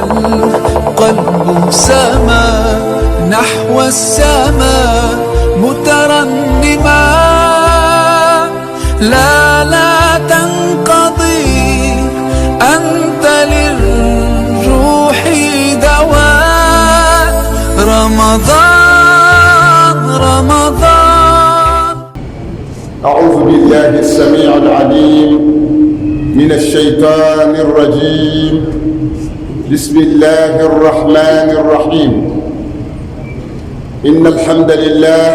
والقلب سما نحو السماء مترنما. لا لا تنقضي، أنت للروح دواء. رمضان رمضان. أعوذ بالله السميع العليم من الشيطان الرجيم. بسم الله الرحمن الرحيم. إن الحمد لله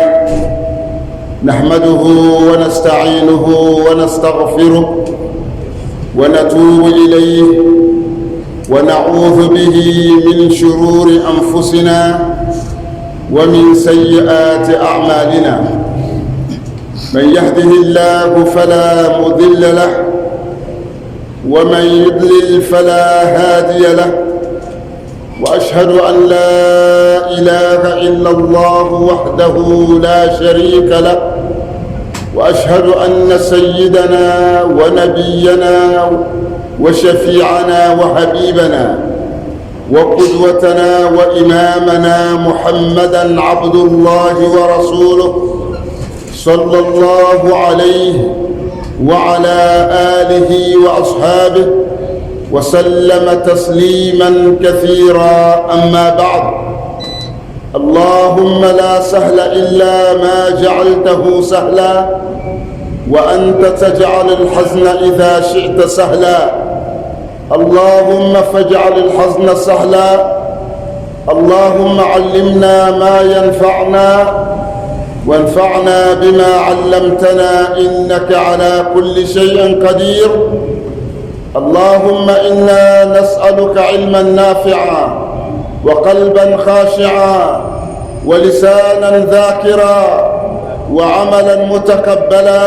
نحمده ونستعينه ونستغفره ونتوب إليه، ونعوذ به من شرور أنفسنا ومن سيئات أعمالنا. من يهده الله فلا مضل له، ومن يضلل فلا هادي له، واشهد ان لا اله الا الله وحده لا شريك له، واشهد ان سيدنا ونبينا وشفيعنا وحبيبنا وقدوتنا وامامنا محمدا عبد الله ورسوله، صلى الله عليه وعلى اله واصحابه وسلم تسليما كثيرا. اما بعد، اللهم لا سهل الا ما جعلته سهلا، وانت تجعل الحزن اذا شئت سهلا. اللهم فاجعل الحزن سهلا. اللهم علمنا ما ينفعنا، وانفعنا بما علمتنا، انك على كل شيء قدير. اللهم انا نسالك علما نافعا، وقلبا خاشعا، ولسانا ذاكرا، وعملا متقبلا،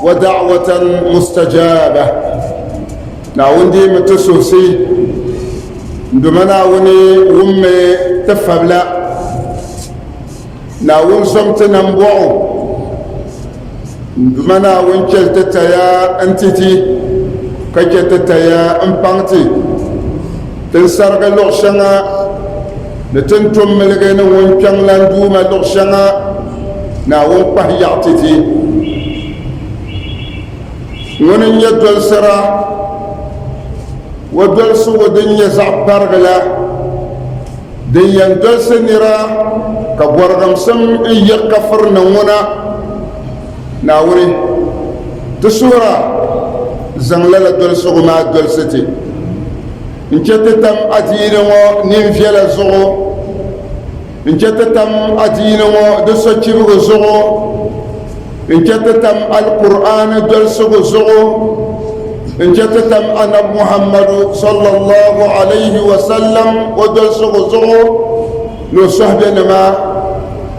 ودعوه مستجابه. Naawuni deemi ti suhisi. N Duuma Naawuni wummi ti fabila. Naawuni zom ti nambɔɣu. N Duuma Naawuni, chɛli ti taya n-ti ti, ka chɛ ti taya m-paŋ ti. Ti ni sarigi luɣ shɛŋa ni ti ni tom miligi ni ŋun kpiɔŋlan Duuma luɣ shɛŋa, Naawuni kpahi yaɣi ti ti. Ŋuni n-nyɛ dolisira? O dolisigu din nyɛ zaɣ parigi la, din yɛn dolisi nira ka bɔrigimsim n-yiɣi ka firi ni ŋuna. Naawuni, ti suhir a, zaŋ lala dolisigu maa dolisi ti n-chɛ ti tam adiini ŋɔ ninviɛla zuɣu, n-chɛ ti tam adiini ŋɔ di sochibigi zuɣu, n-chɛ ti tam Alkur'aani dolisigu zuɣu, n-chɛ ti tam Anabi Muhammadu sallallahu alayhi wa sallam o dolisigu zuɣu ni o sɔhibenima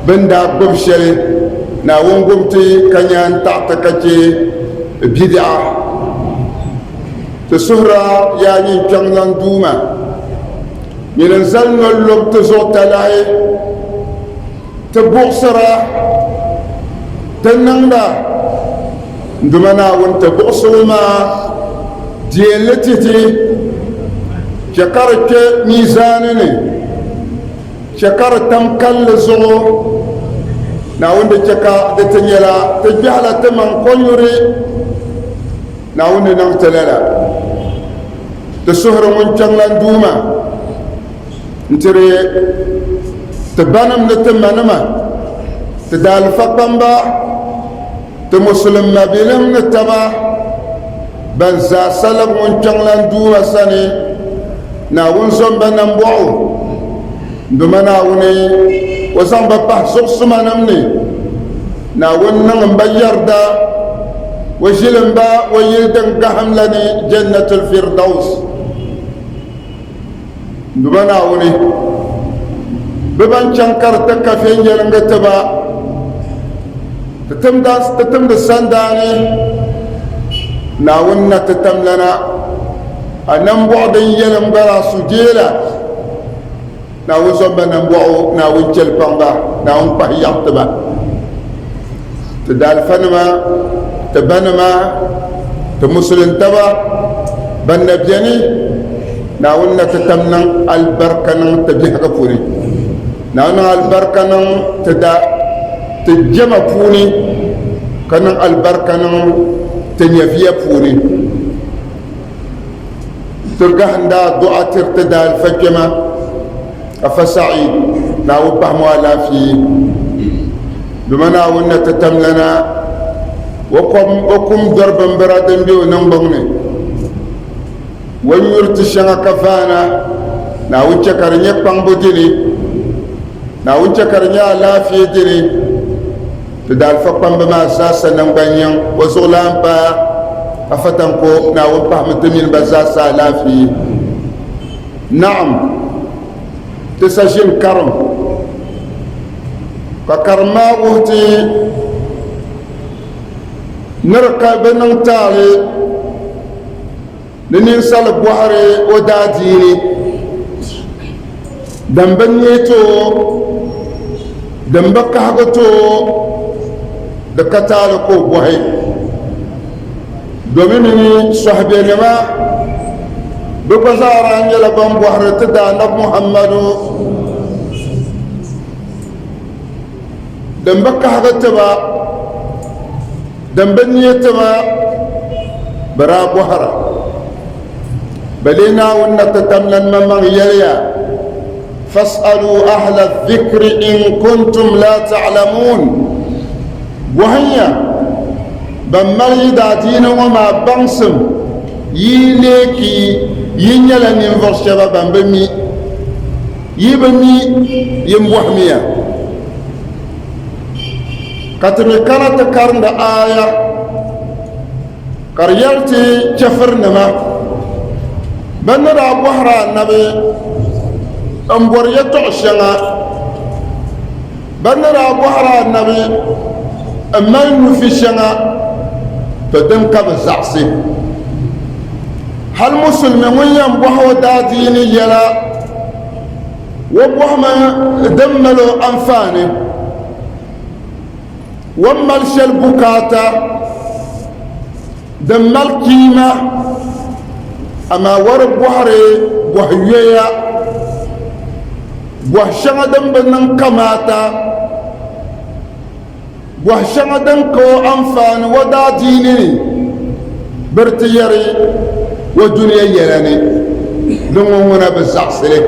bɛn daa gbubi shɛli. Naawuni gbubi ti ka nya n-taɣi ti ka chɛ bid'a. Ti suhira, yaa nyin kpiɔŋlan Duuma, nyini n-zali noli lobu ti zuɣu talahi. Ti buɣisira, ti niŋda n Duuma Naawuni ti buɣisibu maa deei li ti ti, chɛ ka di kpe miizaani ni, chɛ ka di tam kalinli zuɣu. Naawuni di chɛ ka di ti nyɛla ti gbɛhila ti maŋ kɔnyuri. Naawuni ni niŋ ti lala. Ti suhiri ŋun kpiɔŋlan Duuma n-tiri ti banim ni ti manima, ti daalifa kpamba, ti Musulim mabilim ni taba ban zaa salib ŋun kpiɔŋlan Duuma sani. Naawuni zom ba nambɔɣu, dama Naawuni o zaŋ ba pahi zuɣusumanim ni. Naawuni niŋ ba yarida, o ʒilim ba o yili din gahim la ni, Jannatul Firdaus. Duuma Naawuni, bɛ ban chaŋ ka di ti ka viɛnyɛliŋga ti ba, ti timdi sandaani. Naawuni na ti tamlana a nambɔɣu din yɛlim gari a sujeela. Naawuni zom ba nambɔɣu, Naawuni chɛli paŋ ba, Naawuni kpahi yaɣi ti ba. Ti daalifanima, ti banima, ti musulintaba ban na beni. Naawuni na ti tam niŋ alibarika niŋ ti biɛhigu puuni. Naawuni niŋ alibarika niŋ ti da ti jɛma puuni ka niŋ alibarika niŋ ti nyɛviya puuni. Ti gahinda du'a tiri ti daalifa kpɛma Afa Sa'id, Naawuni pahimi o alaafee. Duma Naawuni na ti tam lana o kum dɔri bimbira din be o niŋgbuŋ ni. O ni nyuri ti shɛŋa ka vaana, Naawuni chɛ ka di nyɛ kpaŋbu dini. Naawuni chɛ ka di nyɛ alaafee dini. Ti daalifa kpamba maa zaasa naŋgban yiŋ o zuɣulan paa Afa Tanko, Naawuni pahimi ti mini ba zaasa alaafee. Naam, ti sa ʒini karim, ka karim maa wuhi ti ni di ka bi niŋ taali ni ninsal bɔhiri o daadiini din bi neei ti o, din bi kahigi ti o, di ka taali ka o bɔhi. Domi mini sɔhibenima bɛ gba zaa daa nyɛla ban bɔhiri ti Daanabi Muhammadu din bi kahigi ti ba, din bi neei ti ba, bɛ daa bɔhira. Bɛ lee Naawuni na ti tamlan maŋmaŋ yɛliya, Fas'alu ahla dhikri in kuntum la ta'lamun. Bɔhinya ban mali yi daadiini ŋɔ maa baŋsim yi leei ki yi nyɛla ninvuɣ shɛba ban bi mi. Yi bi mi, yin bɔhimiya. Ka ti mi kana ti karindi aaya ka di yɛli ti chɛfirinima bɛn ni daa bɔhiri Anabi m-bɔri yɛtɔɣ shɛŋa Bɛ ni daa bɔhiri Anabi m-mali nufi shɛŋa, to din ka bɛ zaɣisi. Hali Musulimi ŋun yɛn bɔhi o daadiini yɛla, o bɔhimi din mali o anfaani, o ni mali shɛli bukaata, din mali kiima, amaa o di bɔhiri bɔhi yoya, bɔhi shɛŋa din bi niŋ kamaata, bɔhi shɛŋa din ka o anfaani o daadiini ni, bɛ di ti yɛri o dunia yɛla ni, din ŋɔ ŋuna bi zaɣisi li.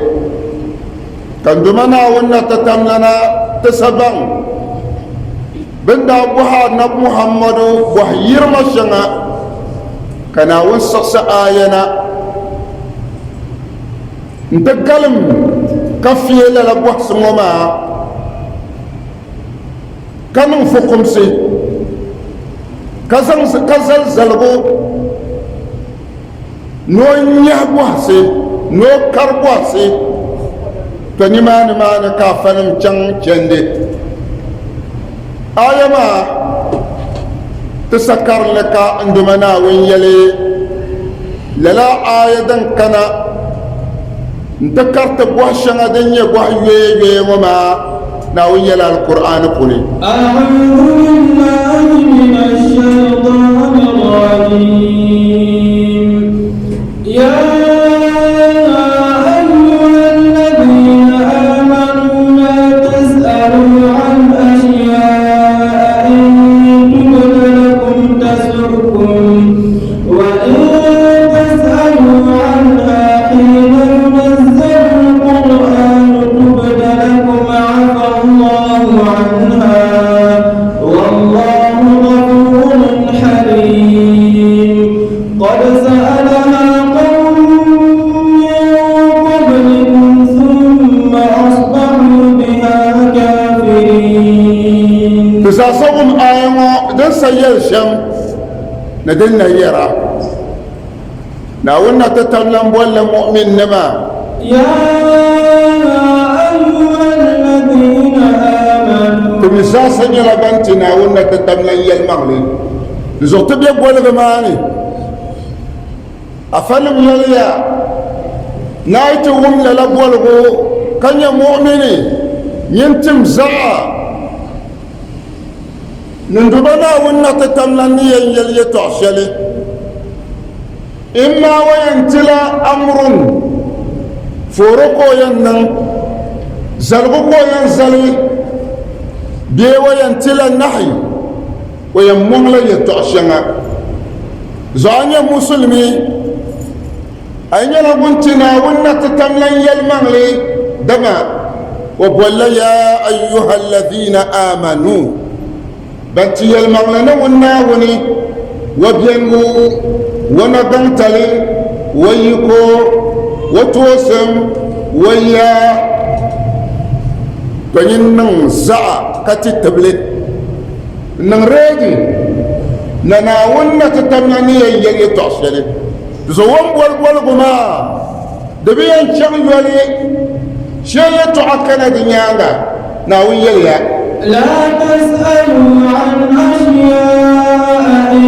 Ka n Duuma Naawuni na ti tamlana ti sa baŋ bɛ ni daa bɔhi Anabi Muhammadu bɔhi yirima shɛŋa, ka Naawuni siɣisi aaya na nti galim ka feei lala bɔhisi ŋɔ maa ka niŋ fukumsi ka zali zaligu ni o nyahi bɔhisi ni o kari bɔhisi to nimaani maa ni ka afanim chaŋ chandi aya maa ti sa karinli ka n Duuma Naawuni yɛli lala aya din kana n-ti kariti bɔhi shɛŋa din nyɛ bɔhi yoya yoya ŋɔ maa Naawuni yɛli Alkur'aani puuni. A'udhu billahi minash shaytanir rajim. Ya ayyuhal ladhina amanu la tas'alu an ashya'a in tubda lakum tasu'kum wa in tas'alu anha hina yunazzalu al-Qur'anu tubda lakum afa Allahu anha wallahu ghafurun halim. Qad sa'alaha qawmun min qablikum thumma asbahu biha kafirin. Ti zaa sa wum aaya ŋɔ din sa yɛli shɛm ni din na yɛra. Naawuni na ti tam lan bolli mu'minnima. Ya ayyuhal ladhina amanu. Ti mi zaasa nyɛla ban ti Naawuni na ti tam lan yɛlimaŋli. Di zuɣu ti be boligi maa ni. Afanim yɛliya, Ni a yi ti wum lala boligu ka nyɛ mu'mini, nyin tim zaɣa. Ninduba Naawuni na ti tam lan ni yɛn yɛli yɛtɔɣ shɛli, Imma o yɛn ti la amrun. Fooro ka o yɛn niŋ, zaligu ka o yɛn zali bee o yɛn tila nahi, o yɛn mɔŋla yɛltɔɣa shɛŋa. Zuɣu a nyɛ musulimi, a yi nyɛla ŋun ti Naawuni na ti tam lan yɛlimaŋli, dama o bolila yaa ayyuha alladhina amanu, ban ti yɛlimaŋli ni ŋun Naawuni, o biɛŋgu, o nagaŋtali, o yiko, o toosim, o yaa, to nyin niŋ zaɣa ka ti tibili n-niŋ reedi na Naawuni na ti tamya ni yɛn yɛli yɛtɔɣ shɛli. Di zuɣu o ni boli boligu maa, di bi yɛn chaŋ yoli shee yɛtɔɣa kana di nyaaŋa. Naawuni yɛliya. La tas'alu an ashya'a in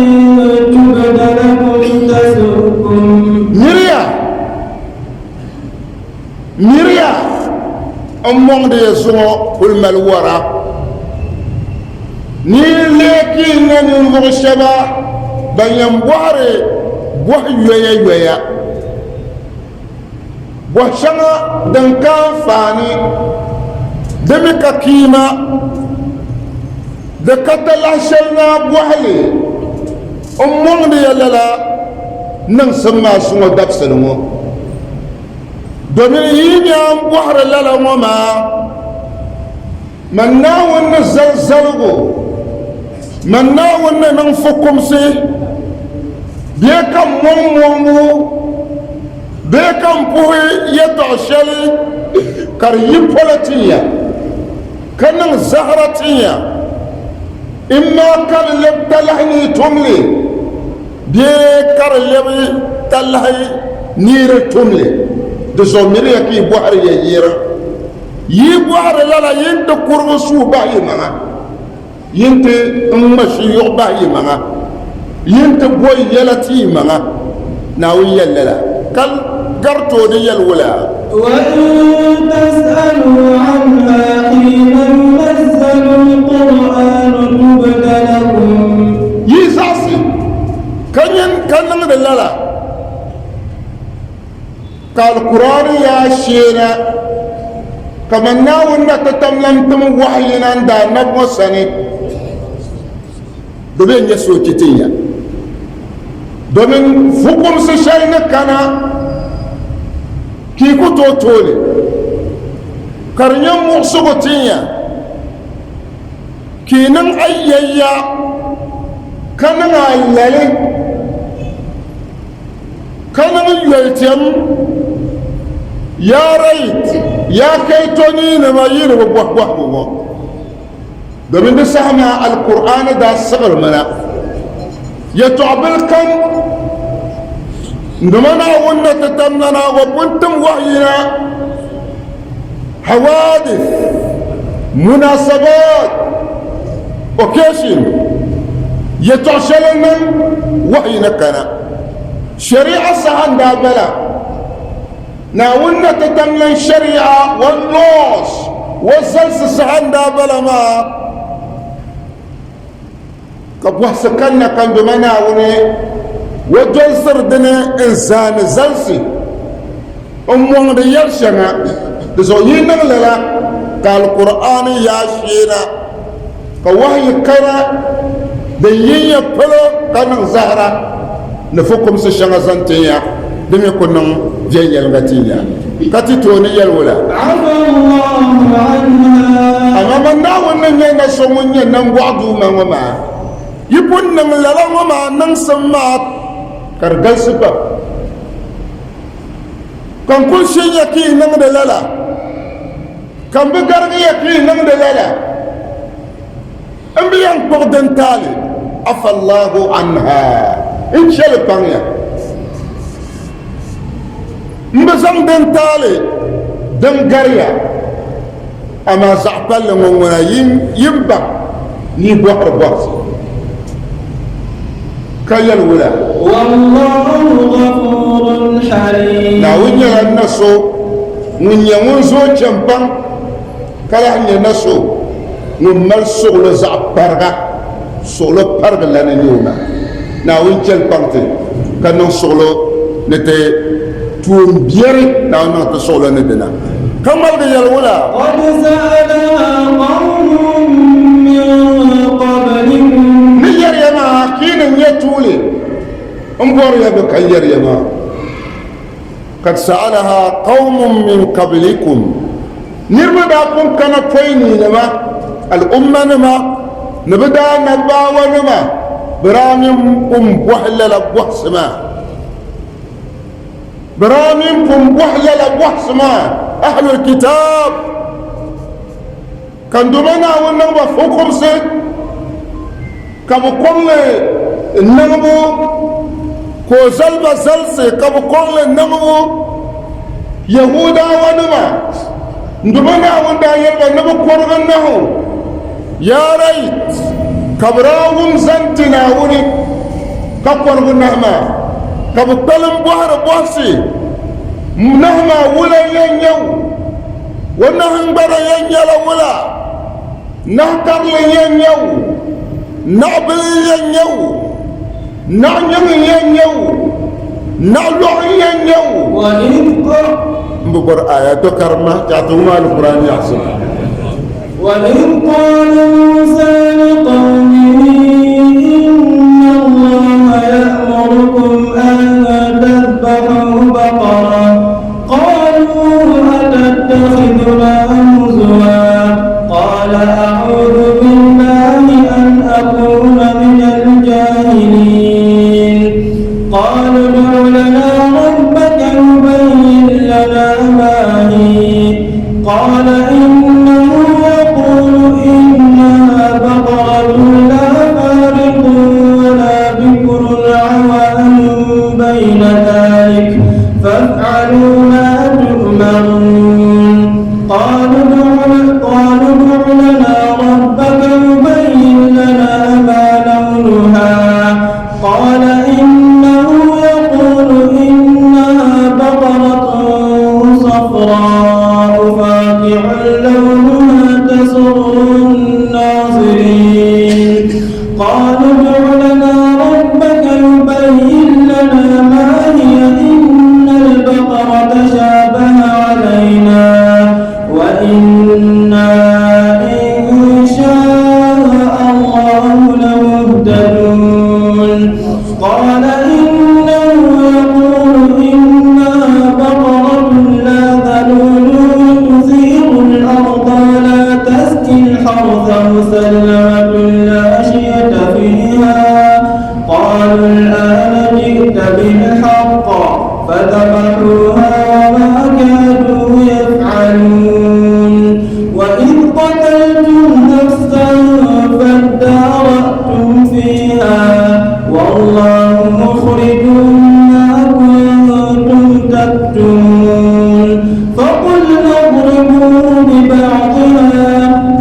tubda lakum tasu'kum. Miriya, miriya m-mɔŋdi ya zuŋɔ kul mali wɔra. Ni yi leei ka yi nya ninvuɣ shɛba ban yɛn bɔhiri bɔhi yoyayoya, bɔhi shɛŋa din ka anfaani, di mi ka kiima, di ka talahi shɛli ni a bɔhi li m-mɔŋdi ya lala niŋsim maa zuŋɔ dabisili ŋɔ. Domin yi nya m bɔhiri lala ŋɔ maa, Man Naawuni ni zali zaligu, man Naawuni ni niŋ fukumsi, bee ka m mɔŋ mɔŋbu, bee ka m puhi yɛtɔɣ shɛli ka di yi polo tin ya, ka niŋ zahara tin ya, immaa ka di lɛbi talahi ni yi tum li, bee ka di lɛbi talahi ni yi di tum li, di zuɣu miriya ka yi bɔhiri ya yɛra. Yi bɔhiri lala, yi ni ti kurigi suhu bahi yi maŋa, yi ni ti ŋma shiyuɣu bahi yi maŋa, yi ni ti bɔyi yɛla ti yi maŋa. Naawuni yɛli lala, ka gari tooni yɛli wula? Wa in tas'alu anha hina yunazzalu al-Qur'anu tubda lakum. Yi zaɣisi ka niŋdi lala. Ka Alkur'aani yaa sheena kaman Naawuni na ti tam lan tim wahayi na n-daa nabi ŋɔ sani, di bee n-nyɛ soochi tin ya, domin fukumsi shɛli ni kana ka yi ku tooi tooi li, ka di nyɛ muɣisigu tin ya, ka yi niŋ ayyayya ka niŋ alali. Ka niŋ yolitɛm, Yaa rayit, yaa kaytoniinima yi ni bi bɔhi bɔhigu ŋɔ, domin di saha maa Alkur'aani daa siɣirimi na. Yɛtɔɣ bil kam N Duuma Naawuni ni ti tam na na o pun tim wahayi na, hawadith, munasabat, occasion, yɛtɔɣ shɛli niŋ wahayi ni kana. Shari'a saha n-daa bala. Naawuni na ti tam lan shari'a wa laws wa zalisi saha n-daa bala maa. Ka bɔhisi kanna ka N Duuma Naawuni wa dolsiri dini n-zaani zalisi m-mɔŋdi yɛl shɛŋa. Di zuɣu yi niŋ lala ka Alkur'aani yaa sheena, ka wahayi kana din yin ya palo ka niŋ zahara ni fukumsi shɛŋa zaŋ tin ya, di mi ku niŋ viɛnyɛliŋga tin ya. Ka ti tooni yɛli wula? Amaa man Naawuni ni nyɛ na so ŋun nyɛ nambɔɣu Duuma ŋɔ maa, yi pun niŋ lala ŋɔ maa niŋsim maa ka di galisi pam. Ka n kul shee ya ka yi niŋdi lala, ka m bi garigi ya ka yi niŋdi lala. N bi yɛn kpuɣi din taali, afallahu anha, n chɛ li paŋ ya. M bi zaŋ din taali din gari ya, amaa zaɣ palli ŋɔ ŋuna yi baŋ ni yi bɔhiri bɔhisi ka yɛli wula. Wallahu ghafurun halim. Naawuni nyɛla na so ŋun nyɛ ŋun zooi chɛmpaŋ ka lahi nyɛ na so ŋun mali suɣulo zaɣ pariga, suɣulo parigi lana n-nyɛ o maa. Naawuni chɛli kpaŋ ti ka niŋ suɣulo ni ti. Tuun biɛri Naawuni niŋ ti suɣulo ni dina, ka ŋmaligi yɛli wula? Qad sa'alaha qawmun min qablikum. Ni yɛri ya maa, kiini n-nyɛ tuuli m bɔri ya bɛ ka yɛri ya maa. Qad sa'alaha qawmun min qablikum. Niriba daa pun kana pɔi niinima, al'ummanima, ni bɛ daa nabaawanima, bɛ daa mi pun bɔhi lala bɔhisi maa. Bɛ daa mi pun bɔhi lala bɔhisi maa ahlul kitaab, ka Duuma Naawuni niŋ ba fukumsi ka bɛ kɔŋ li niŋbu, ka o zali ba zalisi ka bɛ kɔŋ li niŋbu. Yahuudawanima, Duuma Naawuni daa yɛli ba ni bɛ kɔrigi nahu, Yaa right, ka bɛ daa wum zani ti Naawuni ka kɔrigi nahu maa, ka bɛ kpalim bɔhiri bɔhisi, Nahu maa wula n-yɛn nyɛ o? O nahingbana yɛn nyɛla wula? Nahu karili n-yɛn nyɛ o? Naɣ bili n-yɛn nyɛ o? Naɣ nyiŋ n-yɛn nyɛ o? Naɣ lɔɣu n-yɛn nyɛ o? M bi bɔri aya dɔ karimma ka a ti wum Alkur'aani yaɣisi. وإذ قال موسى لقومه إن الله يأمركم أن تذبحوا بقرة قالوا أتتخذنا هزوا قال أعوذ بالله أن أكون من الجاهلين قالوا ادع لنا ربك يبين لنا ما هي قال إنه يقول إنها بقرة لا فارض ولا بكر عوان بين ذلك فافعلوا ما تؤمرون قالوا قالوا ادع لنا ربك يبين لنا ما لونها قال إنه يقول إنها بقرة صفراء فاقع لونها تسر الناظرين قالوا ادع لنا ربك يبين لنا ما هي إن البقرة تشابه علينا وإنا إن شاء الله لمهتدون قال إنه يقول إنها بقرة لا ذلول تثير الأرض ولا تسقي الحرث مسلمة لا شية فيها قالوا الآن جئت بالحق فذبحوها وما كادوا يفعلون وإذ قتلتم نفسا فادارأتم فيها والله مخرج ما كنتم تكتمون فقلنا اضربوه ببعضها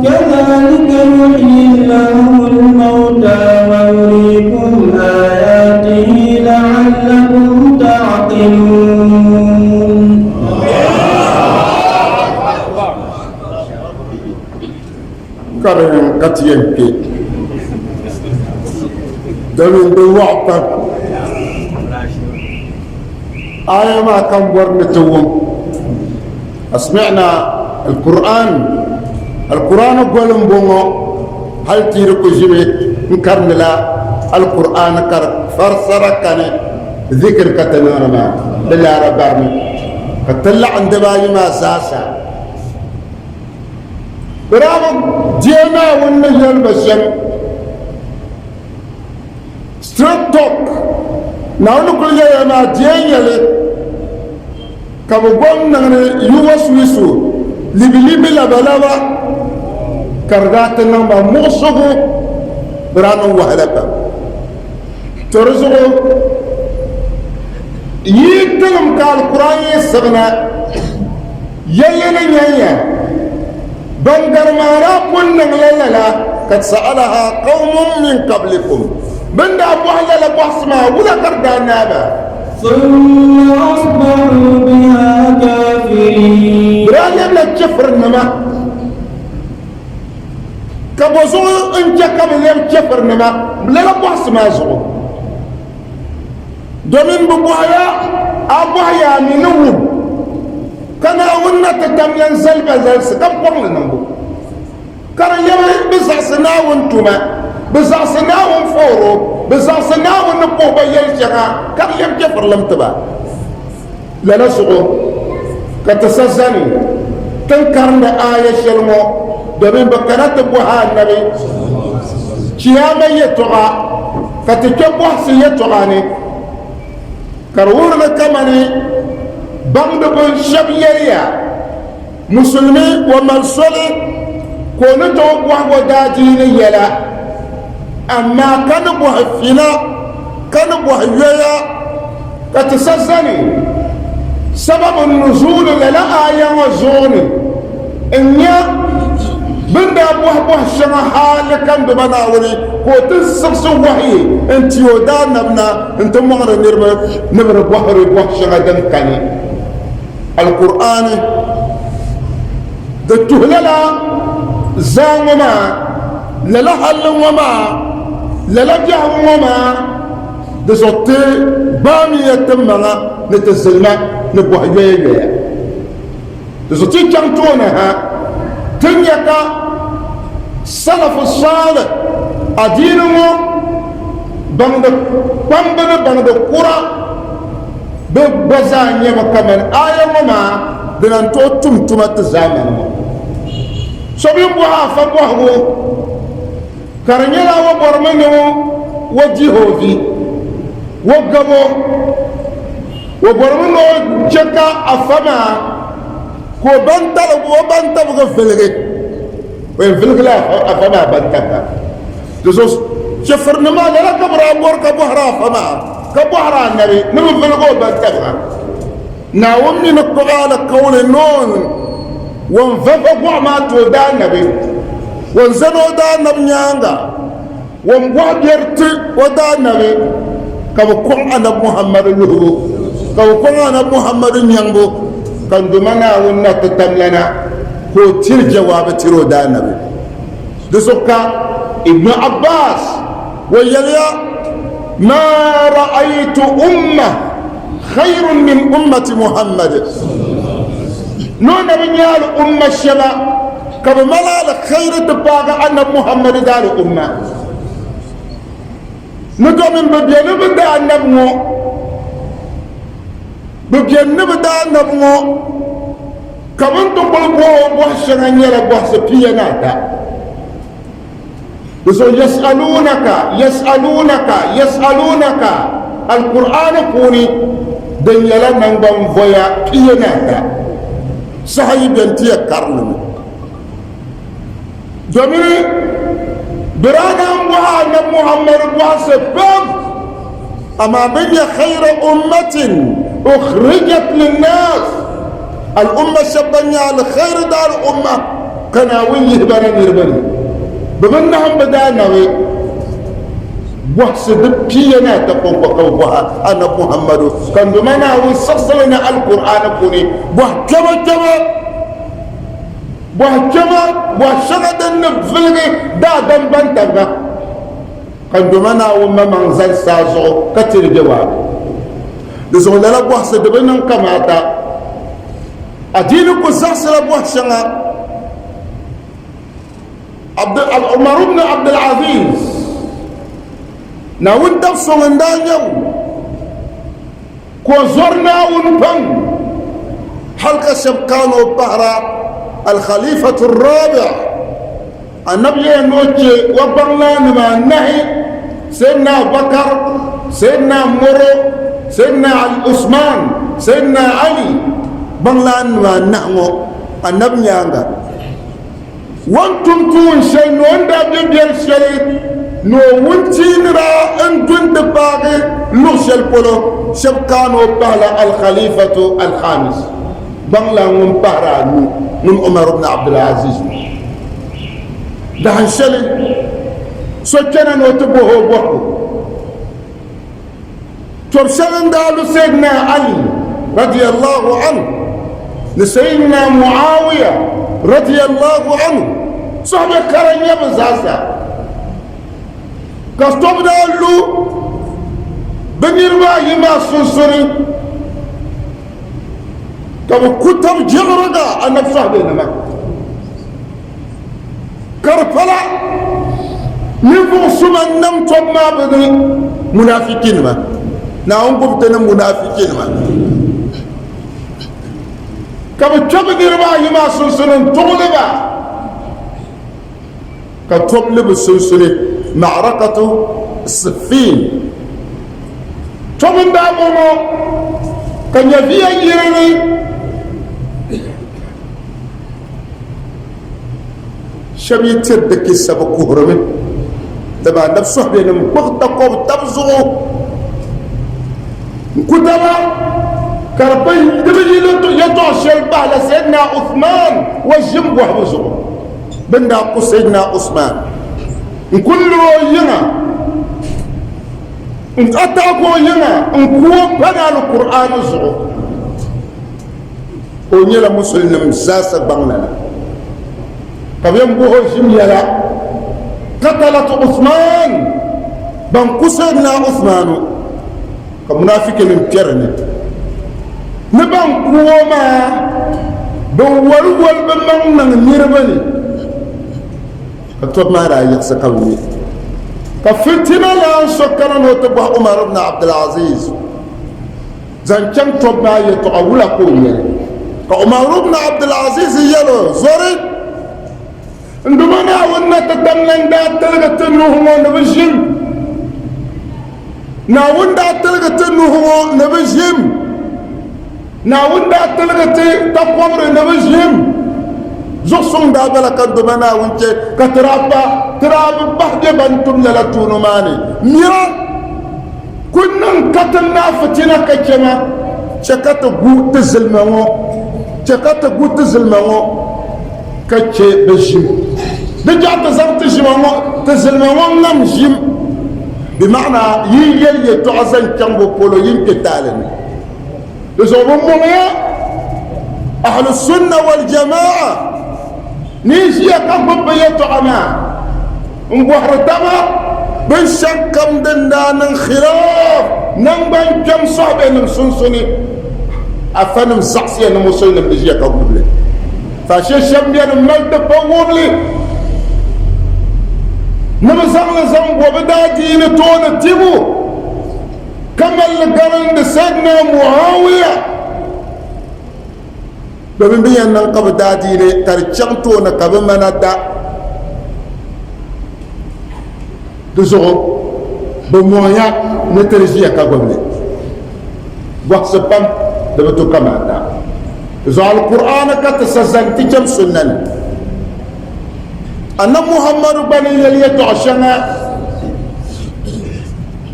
كذلك يحيي الله الموتى ويريكم آياته لعلكم تعقلون. Karim ka ti yɛn kpe domin di waɣa pam. Aya maa ka n bɔri ni ti wum. Asmi'na al-Qur'an al-Qur'an goli n bɔŋɔ hali ti yi di ku ʒimi n karindila al-Qur'an ka di farisara kani zikiri ka ti niŋdi maa di laara barimi ka ti laɣim dibaayi maa zaasa. Bɛ daa bi deei Naawuni ni yɛli ba shɛm. Straight talk. Naawuni kuli yɛliya maa deei yɛli ka bɛ gom niŋdi yuwasuwisu libilibi labalaba ka di daa ti niŋ ba muɣisigu bɛ daa niŋ wahala pam. To di zuɣu yi tilim ka Alkur'an yi siɣina Yɛlli ni nyɛnya, Ban gari maa daa pun niŋla lala, kad sa'alaha qawmun min qablikum, bɛ ni daa bɔhi lala bɔhisi maa, wula ka di daa naai ba? Thumma asbahu biha kafirin. Bɛ daa lɛbila chɛfirinima. Ka bɔ zuɣu n-chɛ ka bɛ lɛbi chɛfirinima lala bɔhisi maa zuɣu? Domin bɛ bɔhiya. A bɔhi yaa mi ni wum ka Naawuni na ti tam lan zali ba zalisi ka bɛ kɔŋ li niŋbu, ka di lɛbi bɛ zaɣisi Naawuni tuma, bɛ zaɣisi Naawuni fooro, bɛ zaɣisi Naawuni ni puhi ba yɛl shɛŋa, ka di lɛbi chɛfirilim ti ba. Lala zuɣu ka ti sa zani ti ni karindi aaya shɛli ŋɔ, domin bɛ kana ti bɔhi Anabi Chiyaama yɛtɔɣa, ka ti kpe bɔhisi yɛtɔɣa ni, ka di wuhiri ni kamani baŋdiba shɛba yɛliya, Musulimi o mali soli ka o ni tooi bɔhigi o daadiini yɛla, amaa ka ni bɔhi fina, ka ni bɔhi yoya, ka ti sa zani sababu nuzuuli lala aaya ŋɔ zuɣu ni n-nya bɛ ni daa bɔhi bɔhi shɛŋa hali ka n Duuma Naawuni ka o ti siɣisi wahayi n-ti o daanabi na nti mɔŋdi niriba ni bɛ di bɔhiri bɔhi shɛŋa din kani. Alkur'aani di tuhi lala zaa ŋɔ maa, lala halli ŋɔ maa, lala biɛhigu ŋɔ maa, di zuɣu ti gbaamiya ti maŋa ni ti zilima ni bɔhi yoya yoya. Di zuɣu ti chaŋ tooni ha, ti nya ka salafu saalih adiini ŋɔ baŋdi kpamba ni baŋdi kura Bɛ gba zaa nyɛmi kamani aaya ŋɔ maa dina n-tooi tum tuma ti zaamani ŋɔ. So bi bɔhi afa bɔhigu ka di nyɛla o bɔrimi ni o dihi o vi, o gabo, o bɔrimi ni o che ka afa maa ka o bantabigi viligi, o yɛn viligila afa maa bantabiga. Di zuɣu chɛfurinima lala ka bɛ daa bɔri ka bɔhiri afa maa ka bɔhiri anabi ni bɛ viligi o bantabiga. Naawuni mi ni kpuɣi alikauli ni o ni va va gɔɣu maa ti o daanabi, o ni zani o daanabi nyaaŋa, o ni bɔhi biɛri ti o daanabi, ka bɛ kɔŋ anabi Muhammadu luhibu, ka bɛ kɔŋ anabi Muhammadu nyaŋbu, ka n Duuma Naawuni na ti tamlana ka o tiri jawaabi tiri o daanabi. Di zuɣu ka Ibn Abbas o yɛliya, Ma ra'aytu umma khayrun min ummati Muhammad. Ni o na bi nya ali umma shɛba ka bɛ mali alkhairi ti paagi Anabi Muhammad daali umma. Ni domin bɛ be ni bɛ daa Anabi ŋɔ, bɛ be ni bɛ daa Anabi ŋɔ Ka bɛ ni ti kuli bɔh o bɔhi shɛŋa nyɛla bɔhisi pia ni ata. Di zuɣu yas'alunaka, yas'alunaka, yas'alunaka Alkur'aani puuni din nyɛla naŋgban voya pia ni ata. Saha yi beni ti ya karili mi. Domin bɛ daa naan bɔhi Anabi Muhammadu bɔhisi pam, amaa bɛ nyɛ khayra ummatin ukhrijat linnas, al'umma shɛba ban nyɛ alkhairi daari umma ka Naawuni yihi ba na niriba ni, bɛ bi nahim bɛ daanabi bɔhisi di pia ni ata kɔŋko ka bɛ bɔhi Anabi Muhammadu, ka n Duuma Naawuni siɣisili na Alkur'aani puuni bɔhi kpɛma kpɛma. Bɔhi kpɛma, bɔhi shɛŋa din ni viligi daadam bantabiga, ka n Duuma Naawuni maŋmaŋ zali saa zuɣu ka ti di jawaabi. Di zuɣu lala bɔhisi di bi niŋ kamaata. Adiini ku zaɣisila bɔhi shɛŋa. Umar ibn Abdul Aziz, Naawuni dab suŋ n-daa nyɛ o. Ka o zɔri Naawuni pam hal ka shɛb kaani o pahira Al-Khalifatu Rabi. Anabi yɛya ni o chɛ o gbaŋlaannima anahi, Sayyidina Abubakar, Sayyidina Moro, Sayyidina Usman, Sayyidina Ali, gbaŋlaannima anahi ŋɔ Anabi nyaaŋa. O ni tum tuun shɛli ni o ni daa be biɛri shɛli ni o wuntiinira n-du nti paagi luɣ shɛli polo, shɛba kaani o pahila Al-Khalifatu Al-Khamis, gbaŋlan ŋun pahiri anu ŋun Umar ibn Abdul Aziz ŋɔ. Dahin shɛli so kpɛna ni o ti bɔhi o bɔhigu. Tɔbu shɛli n-daa lu Sayyidina Ali radiyallahu anhu ni Sayyidina Muawiya radiyallahu anhu sɔhibe kara n-nyɛ bɛ zaasa ka tɔbu daa lu bɛ niriba ayi maa sunsuni. Ka bɛ ku tab jiɣiriga anabi sɔhibenima, ka di pala ninvuɣ suma n-niŋ tɔbu maa bɛ ni munaafikinima. Naawuni gbubi ti ni munaafikinima. Ka bɛ kpe bɛ niriba ayi maa sunsuuni n-tuɣili ba, ka tɔbu li bɛ sunsuuni, ma'arakatu Siffin. Tɔbu n-daa bɔŋɔ, ka nyɛviya yiri ni. Shɛba yi tiri di kissa bɛ kuhirimi, dama anabi sɔhibenim gbubi takɔbi tab zuɣu n-ku taba, ka di bi yi yɛtɔɣ shɛli bahila Sayyidina Uthman wa ʒim bɔhibu zuɣu. Bɛ ni daa ku Sayyidina Uthman n-kul liri o yiŋa n-ataaki o yiŋa n-ku o pani Alkur'aani zuɣu. O nyɛla musulinim zaasa gbaŋlana ka bɛ yɛn bɔhi o ʒim yɛla Qatalat Uthman ban ku Sayyidina Uthmanu ka munafikinim kpɛri ni ni ban ku o maa bɛ woli woli bɛ maŋ niŋ niriba ni ka tɔbu maa daa yiɣisi ka bɛ ŋme ka fitina lan so kana ni o ti bɔhi Umar ibn Abdul Aziz Zaŋ chaŋ tɔbu maa yɛtɔɣa wula ka o yɛli? Ka Umar ibn Abdul Aziz yɛl o, Zɔri n Duuma Naawuni na ti tam lan daa tiligi ti nuhi ŋɔ ni bɛ ʒim. Naawuni daa tiligi ti nuhi ŋɔ ni bɛ ʒim. Naawuni daa tiligi ti takɔbiri ni bɛ ʒim. Zuɣusuŋ daa bala ka n Duuma Naawuni chɛ ka ti daa pa, ti daa bi bahi bɛ ban tum lala tuuni maa ni. Mira! Ku niŋ ka ti naai fitina ka chɛ ma, chɛ ka ti gu ti zilima ŋɔ, chɛ ka ti gu ti zilima ŋɔ ka chɛ bɛ ʒim. Di jaɣi ti zaŋ ti ʒima ŋɔ, ti zilima ŋɔ ŋam ʒim. Bɛ maana yi yɛli yɛtɔɣa zaŋ chaŋ bɛ polo yi ni kpe taali ni. Di zuɣu bɛ mɔŋya Ahlu Sunna wal Jamaa ni ʒiya ka gbubi bɛ yɛtɔɣa maa n bɔhiri taba binshɛɣu kam din daa niŋ khilaaf nangban kpɛm sɔhibenim sunsuni. Afanim zaɣisiya ni musulinim ni ʒiya ka gbubi li. Faashee shɛba beni m-mali ti pa wumli ni bɛ zaŋ li zaŋ bo bɛ daadiini tooni tibu. Ka mali garindi Sayyidina Muawiya domin bɛ yɛn niŋ ka bɛ daadiini ka di chaŋ tooni ka bɛ mana da di zuɣu bɛ mɔŋya ni ti di ʒiya ka gbubi li bɔhisi pam di bi to kamaata di zuɣu Alkur'aani ka ti sa zaŋ ti cham sunna ni Annabi Muhammadu gba ni yɛli yɛtɔɣ shɛŋa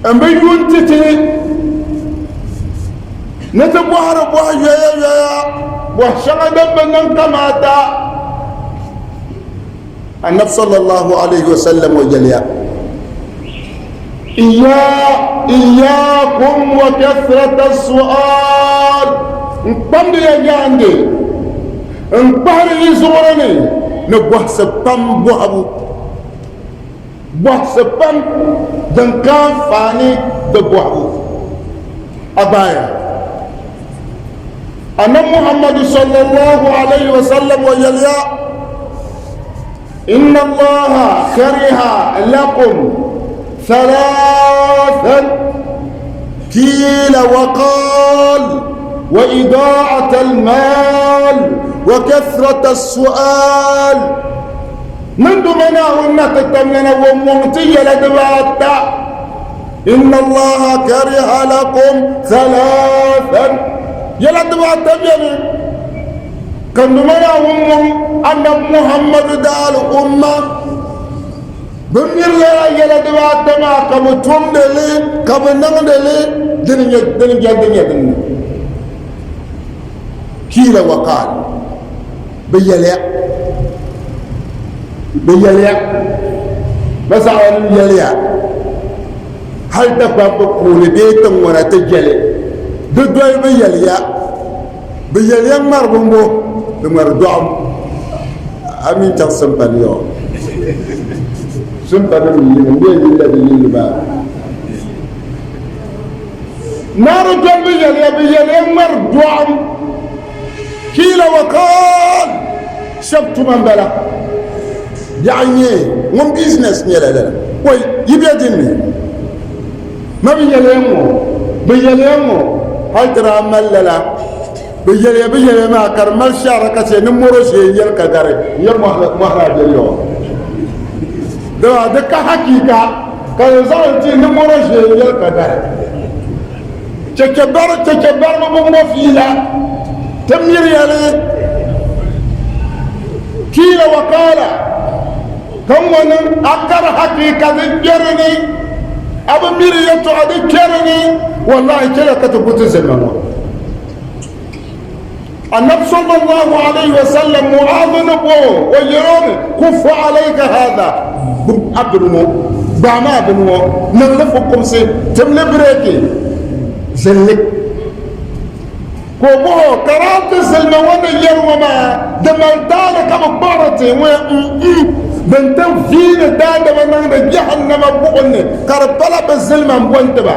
N bi yuun ti ti ni ti bɔhiri bɔhi yoya yoya bɔhi shɛŋa din bi niŋ kamaata. Annabi sallallahu alayhi wa sallam o yɛliya, Iyaakum wa kathrata su'al, n kpamdi ya yaandi, n kpahiri yi zuɣuri ni ni bɔhisi pam bɔhibu. Bɔhisi pam din ka anfaani di bɔhibu a gbaaya. Annabi Muhammadu sallallahu alayhi wa sallam o yɛliya, Inna Allaha kariha lakum thalathan qila wa qal wa ida'at al-mal wa kathrat as-su'al. Niŋ Duuma Naawuni na ti tamlana o mɔŋ ti yɛla dibaata, Inna Allaha kariha lakum thalathan, yɛla dibaata beni ka Duuma Naawuni mɔŋ Annabi Muhammadu daali umma bɛ miri lala yɛla dibaata maa ka bɛ tumdi li ka bɛ niŋdi li dini nyɛ dini nyɛ dinni kiila wa qaal. Bɛ yɛliya, bɛ yɛliya, bɛ zaɣinim yɛliya, hal Dagbamba puuni bee tiŋ ŋɔ na ti jɛli di doli bɛ yɛliya, bɛ yɛliya ŋmaribu m-bo, di ŋmari dɔɣim. A mi n-chaŋ Simpani yɔ? Simpani mi yini, m bee yilila di yilli maa. Naari doli bɛ yɛliya, bɛ yɛliya ŋmari dɔɣim. Kiila wa kaal shɛba tuma m-bala. Biɛɣu n-nyɛ ŋun business nyɛla lala. Wai, yi be din ni? Ma bi yɛliya ŋ-ŋɔ, bɛ yɛliya ŋ-ŋɔ, hal ti daa mali lala. Bɛ yɛliya bɛ yɛliya maa ka di mali shɛhira ka chɛ ni mɔro ʒee n-yɛli ka gari n-yɛri mɔhili a biɛli yɔɔ. Dama di ka hakiika ka di zaŋ li ti ni mɔro ʒee n-yɛli ka gari. Chɛchɛ bari chɛchɛ bariba bi ŋɔ fiila ti miriya li kiila wakaala ka ŋɔ niŋ a kari hakiika di kpɛri ni a bi miri yɛtɔɣa di kpɛri ni wallahi chɛla ka ti ku ti zilima ŋɔ annabi sallallahu alayhi wa sallam mu'adh ni bɔ o yɛrɔ ni kufu alayka hada a bini ŋɔ gbaama a bini ŋɔ niŋli fukumsi timli bireeki zilli ka o bɔh o ka daa ti zilima ŋɔ ni yɛri ŋɔ maa di mali taali ka bi kpuɣiri ti ŋɔ din ti viini daadama niŋdi jahannama buɣim ni ka di pala bi zilima n bɔnti ba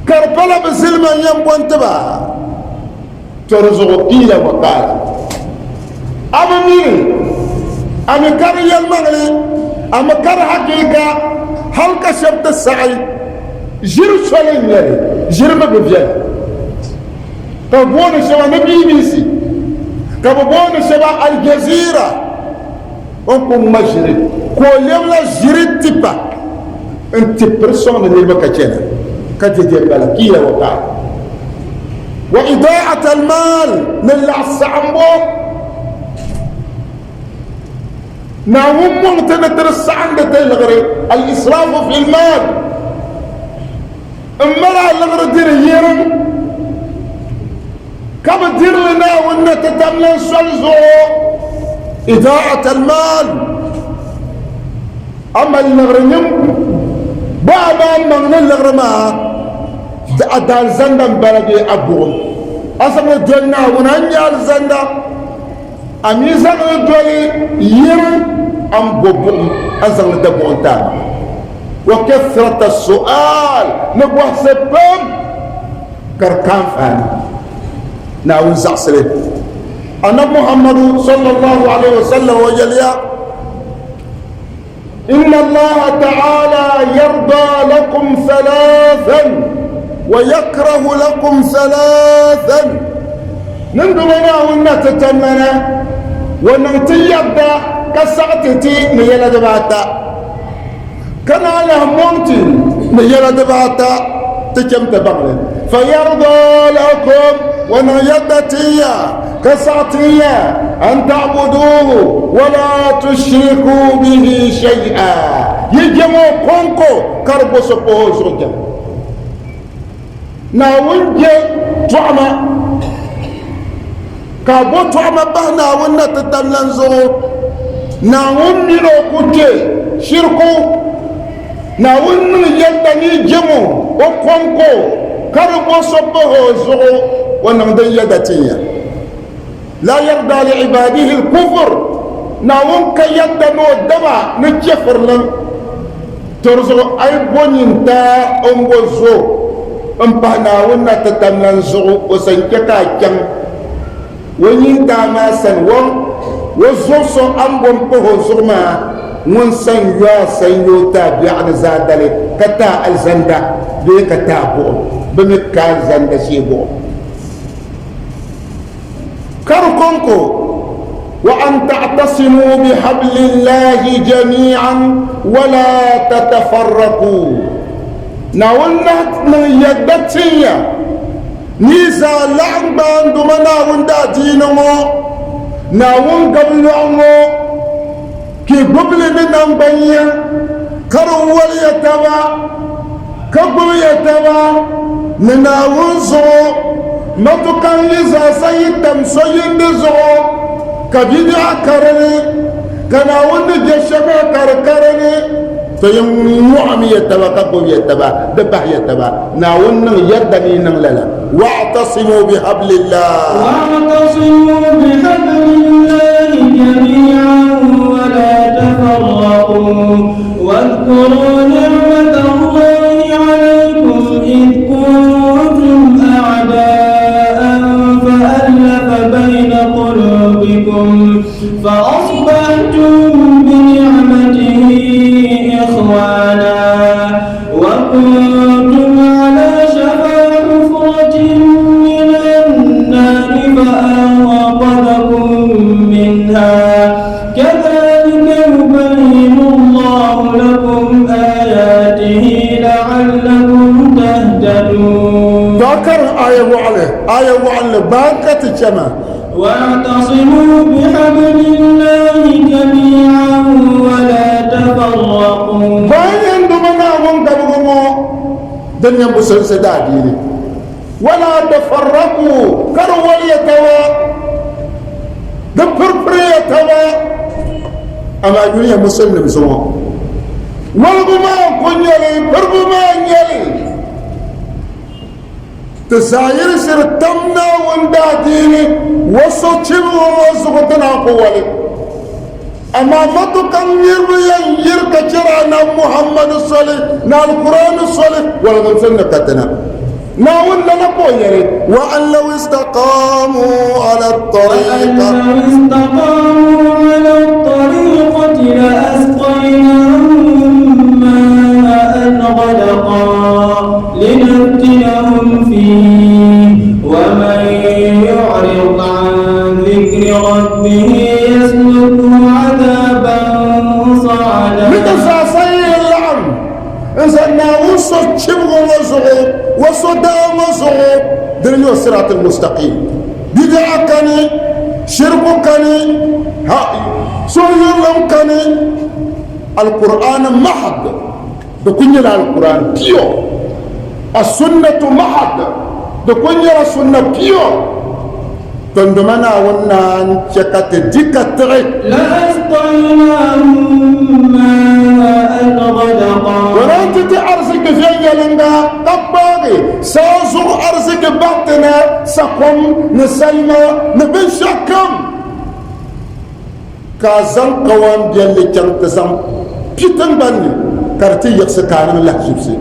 Ka di pala bɛ zilima n-yɛn bo n-ti ba. To di zuɣu qiila wa qaala. A bi mi ni a mi ka di yɛlimaŋli, a mi ka di hakiika, hal ka shɛba ti saɣi ʒiri soli n-nyɛ li, ʒiri mi bi viɛla. Ka bɛ booni shɛba ni BBC, ka bɛ booni shɛba Al Jazeera. O ni ku ŋma ʒiri, ka o lɛbila ʒiri tipa n-ti piri sɔŋdi niriba ka chana, ka je je bala, kiila wa kaala. Wa idaa'at al-maal, ni laɣ saɣimbo. Naawuni mɔŋ ti ni ti di saɣindi ti liɣiri, al-israafu fil maal, m mali a liɣiri diri yirim. Ka bɛ diri li Naawuni ni ti tamlan soli zuɣu, idaa'at al-maal, a mali liɣiri nyin bɔ a maa maŋ ni liɣiri maa di a daalizanda m-bala bee a buɣim, a zaŋ li doli Naawuni a ni nya alizanda, a mi zaŋ li doli yiri a ni bo buɣim a ni zaŋ li da buɣim ti a maŋa. Wa kathrat as-su'aal, ni bɔhisi pam. Ka di ka anfaani Naawuni zaɣisili. Anabi Muhammadu sallallahu alaihi wasallam o yɛliya, Inna Allaha ta'ala yarda lakum thalathan wa yakrahu lakum thalathan. Niŋduma Naawuni na ti tamlana, o niŋ ti yɛdda ka saɣi ti ti ni yɛla dibaata. Ka naan lahi mɔŋ ti ni yɛla dibaata ti cham ti baŋ li. Fayarda lakum, o niŋ yɛdda tin ya ka saɣi tin ya, an ta'buduuhu wala tushriku bihi shay'a, yi jɛm o kɔŋko ka di bo so pahi o zuɣu jɛm. Naawuni je tɔɣima ka a bo tɔɣima bahi Naawuni na ti tam lan zuɣu. Naawuni mini o ku kpe shiriku. Naawuni niŋ yɛda ni yi jɛm o o kɔŋko ka di bo so pahi o zuɣu, o niŋ din yɛda tin ya. La yarda li ibadihi al-kufr, Naawuni ka yɛda ni o daba ni chɛfirilim. To di zuɣu a yi bo nyintaa m-bo zo m-pahi Naawuni na ti tam lan zuɣu, o sa n-chɛ ka a chaŋ o nyintaa maa sani. O zuɣu so a ni bo m-pahi o zuɣu maa, ŋun sa n-yo a sanyoo ti a biɛɣu ni zaadali, ka ti a alizanda bee ka ti a buɣim. Bɛ mi ka alizanda shee buɣim. Ka di kɔŋko, wa an ta'tasimuu bi hablillahi jami'an wa la tatafarraqu. Naawuni lahi niŋ yɛdda tin ya ni yi zaa laɣim gbaai n Duuma Naawuni daadiini ŋɔ, Naawuni gabi lɔɣu ŋɔ, ka yi gbubi li ni naŋgbanyia, ka di woli ya taba. Ka gbubi ya taba ni Naawuni zuɣu, matukan yi zaasa yi tam so yindi zuɣu, ka bibiɛɣu ka di ni, ka Naawuni ni je shɛm maa ka di ka di ni, to yin mɔɣimi ya taba ka gbubi ya taba, di bahi ya taba. Naawuni niŋ yɛdda ni yi niŋ lala. Wa'tasimu bihablillah. Wa'tasimu bihablillahi jami'an wa la tafarraqu. واذكروا نعمة الله عليكم إذ كنتم أعداء فألف. فأصبحتم بنعمته إخوانا وكنتم على شفا حفرة من النار فأنقذكم منها كذلك يبين الله لكم آياته لعلكم تهتدون. To karim aya waɣali, aya waɣanli baan ka ti chɛma. واعتصموا بحبل الله جميعا ولا تفرقوا. Bayan yɛn duma Naawuni gabigu ŋɔ din nyɛ musulinsi daadiini, wala tafarraqu, ka di waliya taba, di piripiriya taba. Amaa yuli ya musulinim zuŋɔ waligu maa n ku nyɛli, piribu maa n nyɛli ti zaa yiɣisiri tam Naawuni daadiini wa sochibigi ŋɔ zuɣu ti naan ku wali. Amaa matuka niriba yɛn yiri ka chɛri Anabi Muhammadu soli ni Alkur'aani soli waligimsim ni katina. Naawuni lala ka o yɛli, wa an law istaqaamu ala tariqa. وأن لو استقاموا على الطريقة لأسقيناهم ماء غدقا لنفتنهم فيه ومن يعرض عن ذكر ربه يسلكه عذابا صعدا. Ni ti zaasa yi yɛn laɣim n-zaŋ Naawuni so chibigu ŋɔ zuɣu, o so daa ŋɔ zuɣu, dini nyɛ o siraatul mustaqim. Bidaa kani, shirku kani, ha suhuyurilim kani, Alkur'aan mahad di ku nyɛla Alkur'aan pure, as-sunnatu mahad di ku nyɛla sunna pure. Tondoma Naawuni naan chɛ ka ti di ka tiɣi. لأسقيناهم ماء غدقا. O naan ti ti ariziki viɛnyɛliŋga ka gbaagi saa zuɣu ariziki bahi ti na, sakom ni salima ni binshɛɣukam, ka a zaŋ kawan biɛlli chaŋ ti zaŋ pi tiŋgbani ni ka di ti yiɣisi ka a niŋ lahiʒibisi.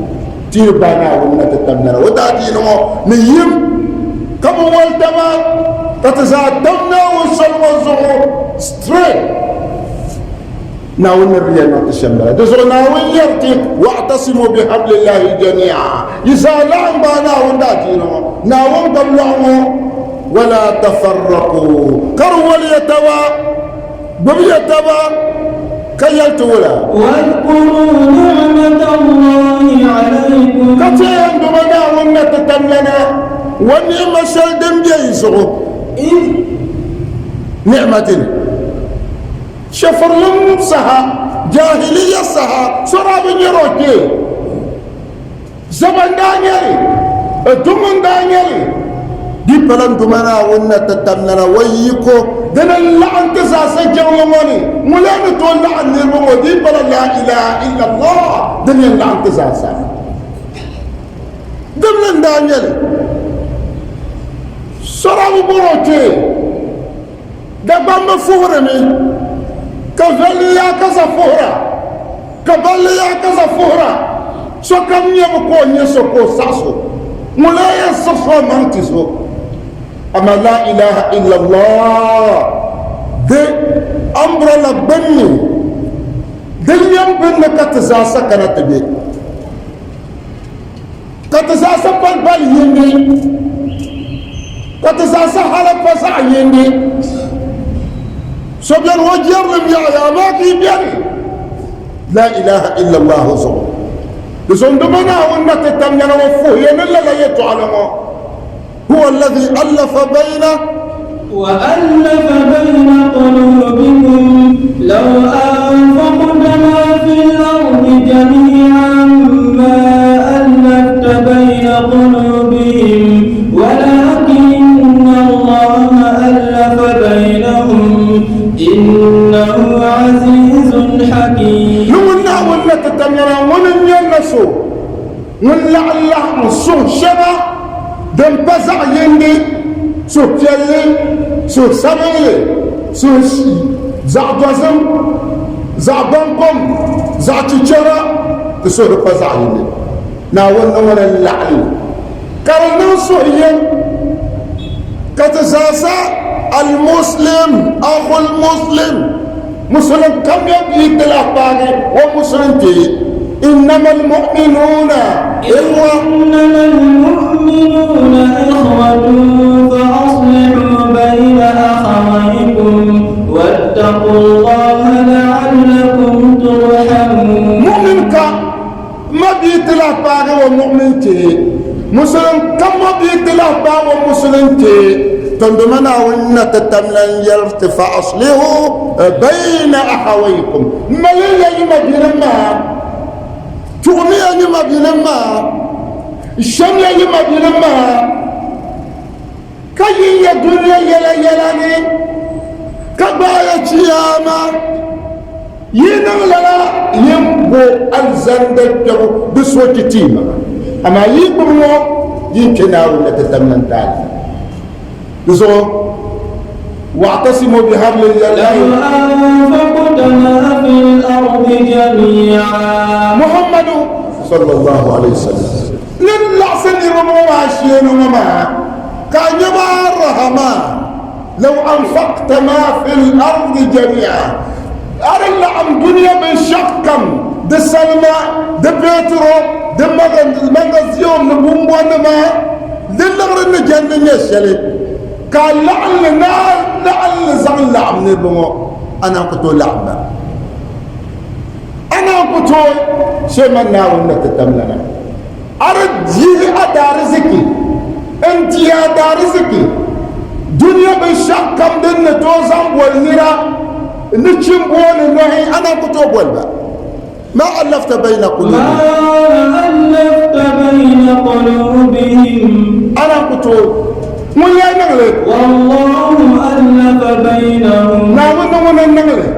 Ti yi gbaai Naawuni na ti tam lala o daadiini ŋɔ ni yim, ka bi wali taba, ka ti zaa tam Naawuni soli ŋɔ zuɣu straight. Naawuni ni di yɛn niŋ ti shɛm bala. Di zuɣu Naawuni yɛri ti, Wa'tasimu bihablillahi jami'a, yi zaa laɣim gbaai Naawuni daadiini ŋɔ, Naawuni gbabi lɔɣu ŋɔ, wala tafarraqu, ka di waliya taba, gbubiya taba, ka yɛli ti wula. واذكروا نعمة الله عليكم. Ka chɛ ya n Duuma Naawuni na ti tam lana o ni'ima shɛli din be yi zuɣu. إذ Ni'matin Chɛfurilim saha, Jahiliya saha, so daa bi nyɛri o kpee. Zaba n-daa nyɛ li, Edom n-daa nyɛ li. Di pala n Duuma Naawuni na ti tam lana o yiko dini n-laɣim ti zaasa jiŋli ŋɔ ni. Ŋun lee ni tooi laɣim niriba ŋɔ di pala laa ilaha illallah din yɛn laɣim ti zaasa. Dimli n-daa nyɛ li. So daa bi bɔri o kpee. Dagbamba fuhirimi, ka vɛlli yaa ka za fuhira, ka balli yaa ka za fuhira. Sokam nyɛmi ka o nyɛ so ka o saɣi so, ŋun lee yɛn siɣisi o maŋ ti so. Amaa laa ilaha illallah di umbrella gbunni, di lɛm gbunni ka ti zaasa kana ti be, ka ti zaasa pali bali yindi, ka ti zaasa hala pa zaɣ yindi. So bɛni o jɛrilim yaɣiya, amaa ka yi bɛni la ilaha illallah zuɣu. Di zuŋduma Naawuni na ti tam nyɛla ŋun fuhiya ni lala yɛtɔɣili ŋɔ, huwa alladhi allafa bayna وألف بين قلوبكم لو أنفقت ما في الأرض جميعا ما ألفت بين قلوبهم ولكن الله ألف بينهم إنه عزيز حكيم. Ni ŋun Naawuni na ti tam nyɛla ŋun n-nyɛ na so ŋun laɣim laɣim suhu shɛŋa din pa zaɣ yindi, suhupiɛlli, suhusabinli, suhu zaɣ dɔzim, zaɣ baŋkom, zaɣ chichɛra, ti suhuri pa zaɣ yindi. Naawuni ni ŋuni n-laɣim li ka di niŋ suhuyini ka ti zaasa. Almuslim akhul muslim, musulin kam ya bia ti lahi paagi o musulin kpee. Innama almu'minuuna ikhwa. إنما المؤمنون إخوة فأصلحوا بين أخويكم واتقوا الله لعلكم ترحمون. Mu'min ka ma bia ti lahi paagi o mu'min kpee, musulin kam ma bia ti lahi paagi o musulin kpee. Tondoma Naawuni na ti tam lan yɛli ti fa aslihu bayna ahawaykum, maliya yi mabinim maa, tuɣimiya yi mabinim maa, shɛmiya yi mabinim maa, ka yi ya dunia yɛla yɛla ni ka gbaaya chiyaama. Yi niŋ lala yin bo alizanda kpɛbu di sochi ti maŋa, amaa yi gbubi ŋɔ yin kpe Naawuni na ti tam lan taali. Di zuɣu wa'tasimu bihablillahi. لو أنفقت ما في الأرض جميعا. Muhammadu sallallahu alaihi wasallam ni laɣisi niriba ŋɔ maa sheeni ŋɔ maa ka a nyɛ ba rahama. Law anfaqta ma fi l-ardi jami'a, a di laɣim dunia binshɛɣu kam, di salima, di peetiro, di magnesium ni bumbɔnima, di liɣiri ni jɛndi nyɛ shɛli, ka a laɣim li ni a laɣim li zaŋ laɣim niriba ŋɔ, a naan ku tooi laɣim ba. A naan ku tooi shee man Naawuni ni ti tam lana. A di dihi a daariziki n-dihi a daariziki dunia binshɛɣu kam din ni tooi zaŋ boli nira ni chim booni nɔhi, a naan ku tooi boli ba. Ma allafta bayna qulubihim. Ma allafta bayna qulubihim. A naan ku tooi. Ŋun yaa niŋ li? Wallahu allafa baynahum. Naawuni ŋuni n-niŋ li.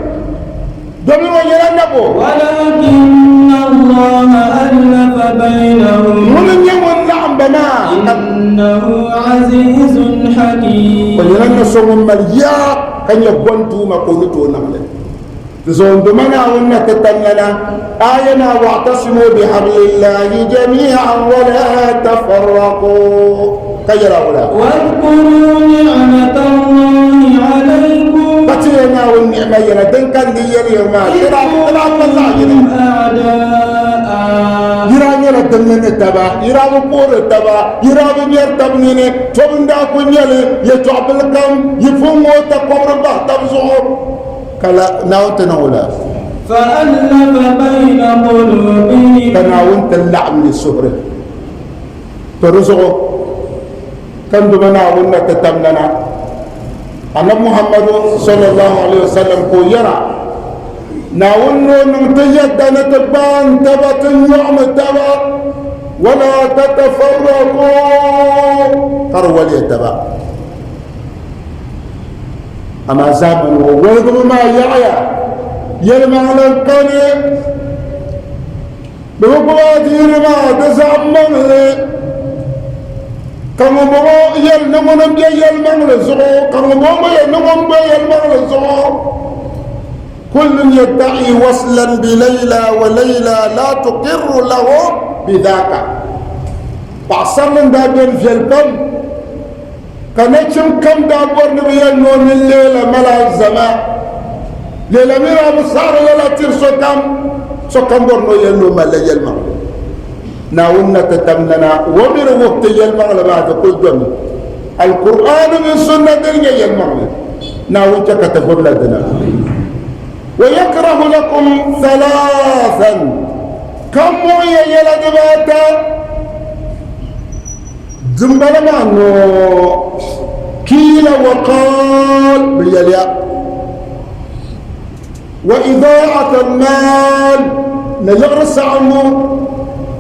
Domin o nyɛla nabo. Walakinna Allaha allafa baynahum. Ŋuni n-nyɛ ŋun laɣim ba maa. Innahu azizun hakim. O nyɛla na so ŋun mali yaa ka nyɛ bɔntuuma ka o ni tooi niŋ li. Di zuɣu n Duuma Naawuni na ti tam lana aaya maa, Wa'tasimu bihablillahi jami'an wa la tafarraqu, ka yɛra wula? Wadhkuru ni'matallahi alaykum. Ka ti yɛli Naawuni ni'ima yɛla din ka ni yɛli ya maa, yi daa pa zaɣ yini. Yi daa nyɛla dimli ni taba, yi daa bi puhiri taba, yi daa bi nyɛri tab nini, tɔbu n-daa kul nyɛ li, yɛtɔɣ bil kam, yi pun ŋooi takɔbiri bahi tab zuɣu, ka la Naawuni ti niŋ o la. Ka Naawuni ti laɣim yi suhuri. To di zuɣu ka n Duuma Naawuni na ti tam lana Anabi Muhammadu sallallahu alaihi wasallam ka o yɛra, Naawuni ni o niŋ ti yɛdda ni ti gbaai taba ti nyɔɣimi taba, wala tatafarraqu, ka di waliya taba. Amaa zaamani ŋɔ waligibu maa yaɣiya, yɛlimaŋli n-kani. Bɛ bi gbubi adiini maa di zaɣ maŋli, ka ŋumbɔŋɔ yɛli ni ŋuni m-be yɛlimaŋli zuɣu, ka ŋumbɔŋɔ gba yɛli ni ŋun be yɛlimaŋli zuɣu. Kullun yadda'i waslan bi Layla wa Layla la tuqirru lahu bidhaka. Paɣasarili n-daa beni viɛli pam, ka nachim kam daa bɔri ni bɛ yɛli ni o mini Leela mali alizama. Leela mi daa bi saɣiri lala tiri sokam, sokam bɔri ni o yɛli ni o malila yɛlimaŋli. Naawuni na ti tam lana, o mi di wuhi ti yɛlimaŋli maa di kul domi. Alkur'aani mini sunna dini nyɛ yɛlimaŋli, Naawuni chɛ ka ti gbubila dina. Wa yakrahu lakum thalathan, ka muɣi ya yɛla dibaata. Dimbala maa noo, kiila wa qaal, bɛ yɛliya, wa idaa'at al-maal, ni liɣiri saɣiŋgu,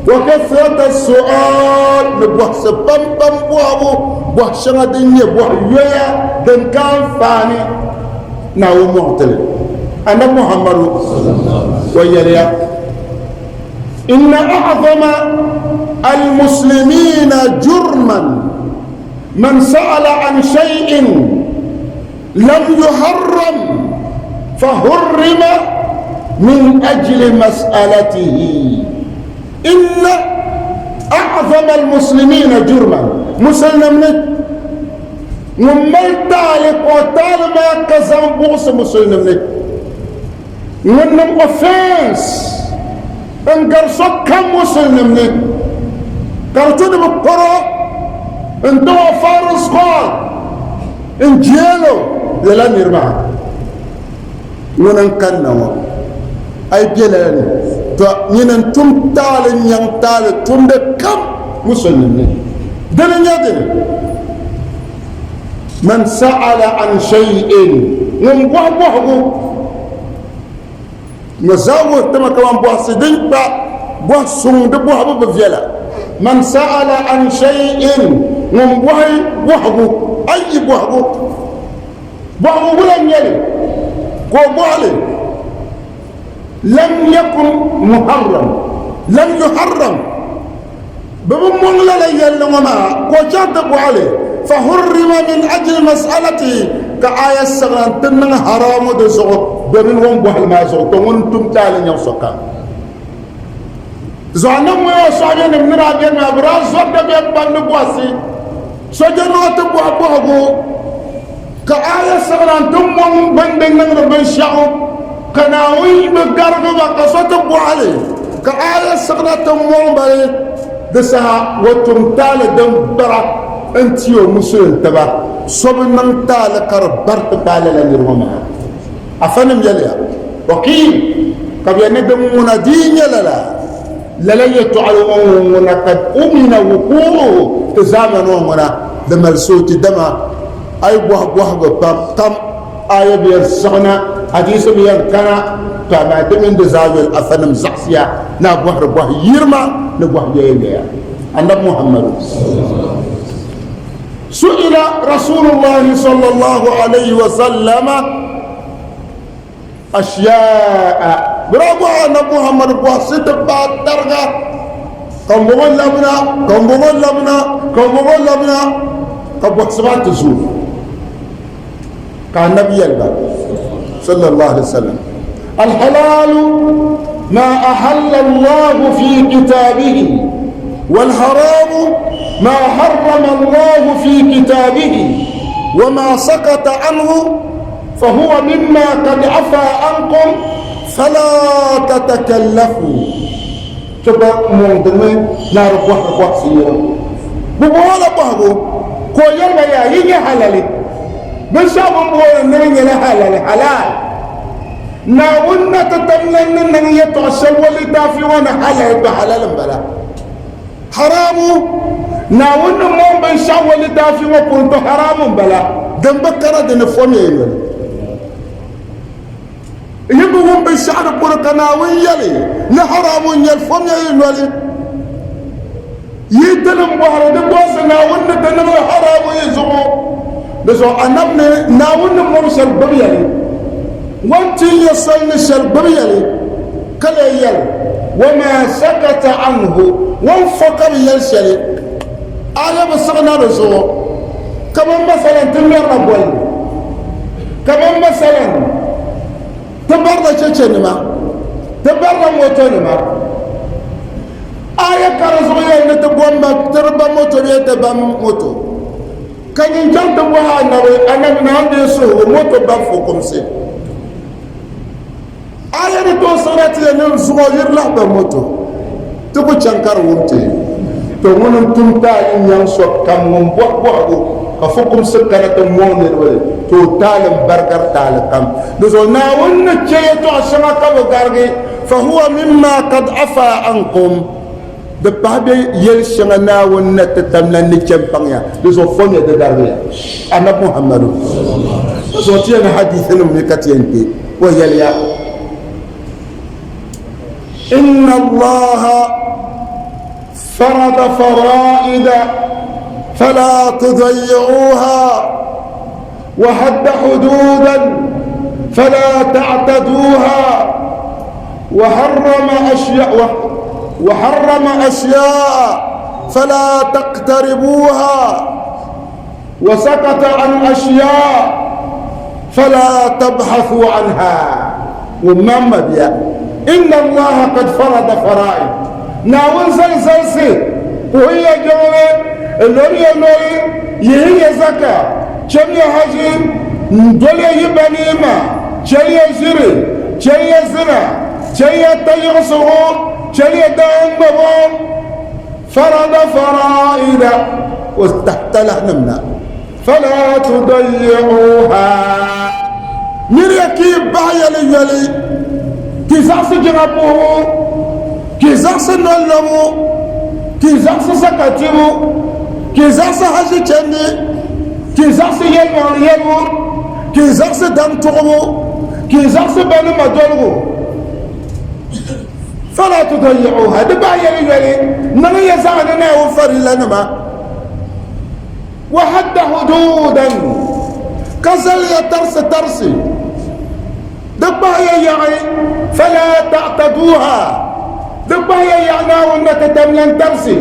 wa kathrat as-su'aal, ni bɔhisi pam pam bɔhibu, bɔhi shɛŋa din nyɛ bɔhi yoya din ka anfaani. Naawuni mɔɣi ti li. Anabi Muhammadu o yɛliya. Inna a'zama al-muslimina jurman man sa'ala an shay'in lam yuharram fahurrima min ajli mas'alatihi. Inna a'zama al-muslimina jurman, musulnim ni. Ŋun mali taali ka o taali maa ka zaŋ buɣisi musulinim ni, ŋun niŋ offense n gari sokam musulinim ni, ka di tu ni bi kpɔri o n ti o firing squad n jail o, lala niri maa ŋuni n kanna ŋɔ a yi be lala ni, to nyini n tum taali nyaŋ taali tumdi kam musulinim ni. Dini n-nyɛ dini? Man sa'ala an shay'in, ŋun bɔhi bɔhigu ŋɔ zaa wuhi ti mi kaman bɔhisi din kpa bɔhi suŋ di bɔhibu bi viɛla. Man sa'ala an shay'in, ŋun bɔhi bɔhigu, ayi bɔhigu. Bɔhigu wula n-nyɛ li ka o bɔhi li? Lam yakun muharram, lam yuharram, bɛ bi mɔŋ lala yɛlli ŋɔ maa ka o chaŋ ti bɔhi li, fahurrima min ajli mas'alatihi, ka aya siɣina nti niŋ haramu di zuɣu domin o ni bɔhi li maa zuɣu, to ŋuni n-tum taali nyaŋ sokam. Zuɣu Annabi ŋɔ o sɔhibenim ni daa beni maa, bɛ daa zɔri dabiɛm pam ni bɔhisi soja ni o ti bɔhi bɔhigu ka aya siɣina nti mɔŋ bɛn di niŋdi binshɛɣu ka Naawuni bi garigi ba ka so ti bɔhi li ka aya siɣina ti mɔŋ ba li, di saha o tum taali din bara n-ti o musulin tiba. So bi niŋ taali ka di bari ti paai lala niri ŋɔ maa. Afanim yɛliya, Wakiil, ka bɛ ni din ŋuna di yi nyɛ lala, lala yɛtɔɣili ŋɔ ŋun ŋuna kad umina wukuuhu ti zaamani ŋɔ ŋuna di mali soochi dama a yi bɔhi bɔhigu pam kam aya bi yɛn siɣina hadiisi bi yɛn kana to amaa di mini di zaa yoli afanim zaɣisiya ni a bɔhiri bɔhi yirima ni bɔhi yoya yoya. Annabi Muhammadu. Su'ila Rasulullahi sallallahu alayhi wa sallama ashya'a bɛ daa bɔhi Anabi Muhammad bɔhisi ti paai tariga ka m bɔŋɔ labina ka m bɔŋɔ labina ka m bɔŋɔ labina ka bɔhisi maa ti zooi ka Anabi yɛli ba sallallahu alayhi wa sallam alhalalu ma ahalla Allahu fi kitabihi walharamu ma harrama Allahu fi kitabihi wa ma sakata anhu fahuwa mimma kad afa ankum fala tatakallafu. Ti gba mɔŋdimi ni a di bɔhiri bɔhisi yino. Bɛ bɔh o la bɔhigu ka o yɛli ba, Yaa yi nyɛ halali, binshɛɣu bɛ ni booni ni di nyɛla halali, halal. Naawuni na ti tam lan ni niŋ yɛtɔɣ shɛli o litaafi ŋɔ ni halali, to halali m-bala. Haramu, Naawuni ni mɔŋ binshɛɣu o litaafi ŋɔ puuni, to haramu m-bala. Din bi kana di ni fomya yi noli. Yi bi wum binshɛɣu di polo ka Naawuni yɛli ni haramu n-nyɛ li, fomya yi noli. Yi ti ni bɔhiri di bɔhisi Naawuni ni ti niŋ li haramu yi zuɣu. Di zuɣu Anabi ni Naawuni ni mɔri shɛli gbibi ya li, o ni tin ya soli ni shɛli gbibi ya li, ka lee yɛli, Wa maa sakata anhu, o ni fo ka bi yɛli shɛli, aya bi siɣi na di zuɣu, kaman masalan ti ŋmɛrila bolli. Kaman masalan, ti barila chɛchɛnima, ti barila motonima. A yi ka di zuɣu yɛli ni ti bom ba, ti di ba moto bee ti ba moto, ka nyin chaŋ ti bɔhi anabi, anabi naan deei suhigu moto babu fukumsi. A yi di tooi siɣira ti yɛn ni zuɣu yiri lahi ba moto, ti ku chaŋ ka di wum ti. To ŋuni n-tum taali n-nyaŋ sokam ŋun bɔhi bɔhigu ka fukumsi kana ti mɔŋ niriba li, to o taali m-barigari taali kam. Di zuɣu Naawuni ni chɛ yɛtɔɣ shɛŋa ka bɛ garigi, fahuwa mimma kad afa ankum, di pahi bɛ yɛl shɛŋa Naawuni na ti tam lan ni chɛ m-paŋ ya, di zuɣu fomiya di garigiya. Anabi Muhammadu, di zuɣu ti yɛn hadiisinim mi ka ti yɛn kpe, o yɛliya, Inna Allaha farada fara'ida fala tudayi'uha wa hadda hududan fala ta'taduha wa harrama ashya wa harrama ashya'a fala taqtaribuha wa sakata an ashya' fala tabhathu anha. Ŋun ma bia, inna Allaha qad farada fara'id, Naawuni zali zalisi, puhiya jiŋli, n-lɔriya noli, yihiya zaka. Chamiya haji n-doliya yi ba neema, chɛliya ʒiri, chɛliya zina, chɛliya tayiɣisigu, chɛliya daangbabo, farada fara'ida, o tahi talahinim na, fala tudayi'uha, miriya ka yi bahi ya li yoli, ka yi zaɣisi jiŋa puhibu, ka yi zaɣisi noli lobu, ka yi zaɣisi zaka tibu, ka yi zaɣisi haji chandi, ka yi zaɣisi yɛlimaŋli yɛlibu, ka yi zaɣisi daŋ tuɣibu, ka yi zaɣisi ba ni ma doligu. Fala tudayi'uha, di bahi ya li yoli, niŋ ya zaɣa ni Naawuni farilanima. Wa hadda huduudan, ka zali ya tarisi tarisi, di kpahi ya yaɣi, fala ta'taduha, di kpahi ya yaɣi Naawuni na ti tamlan tarisi.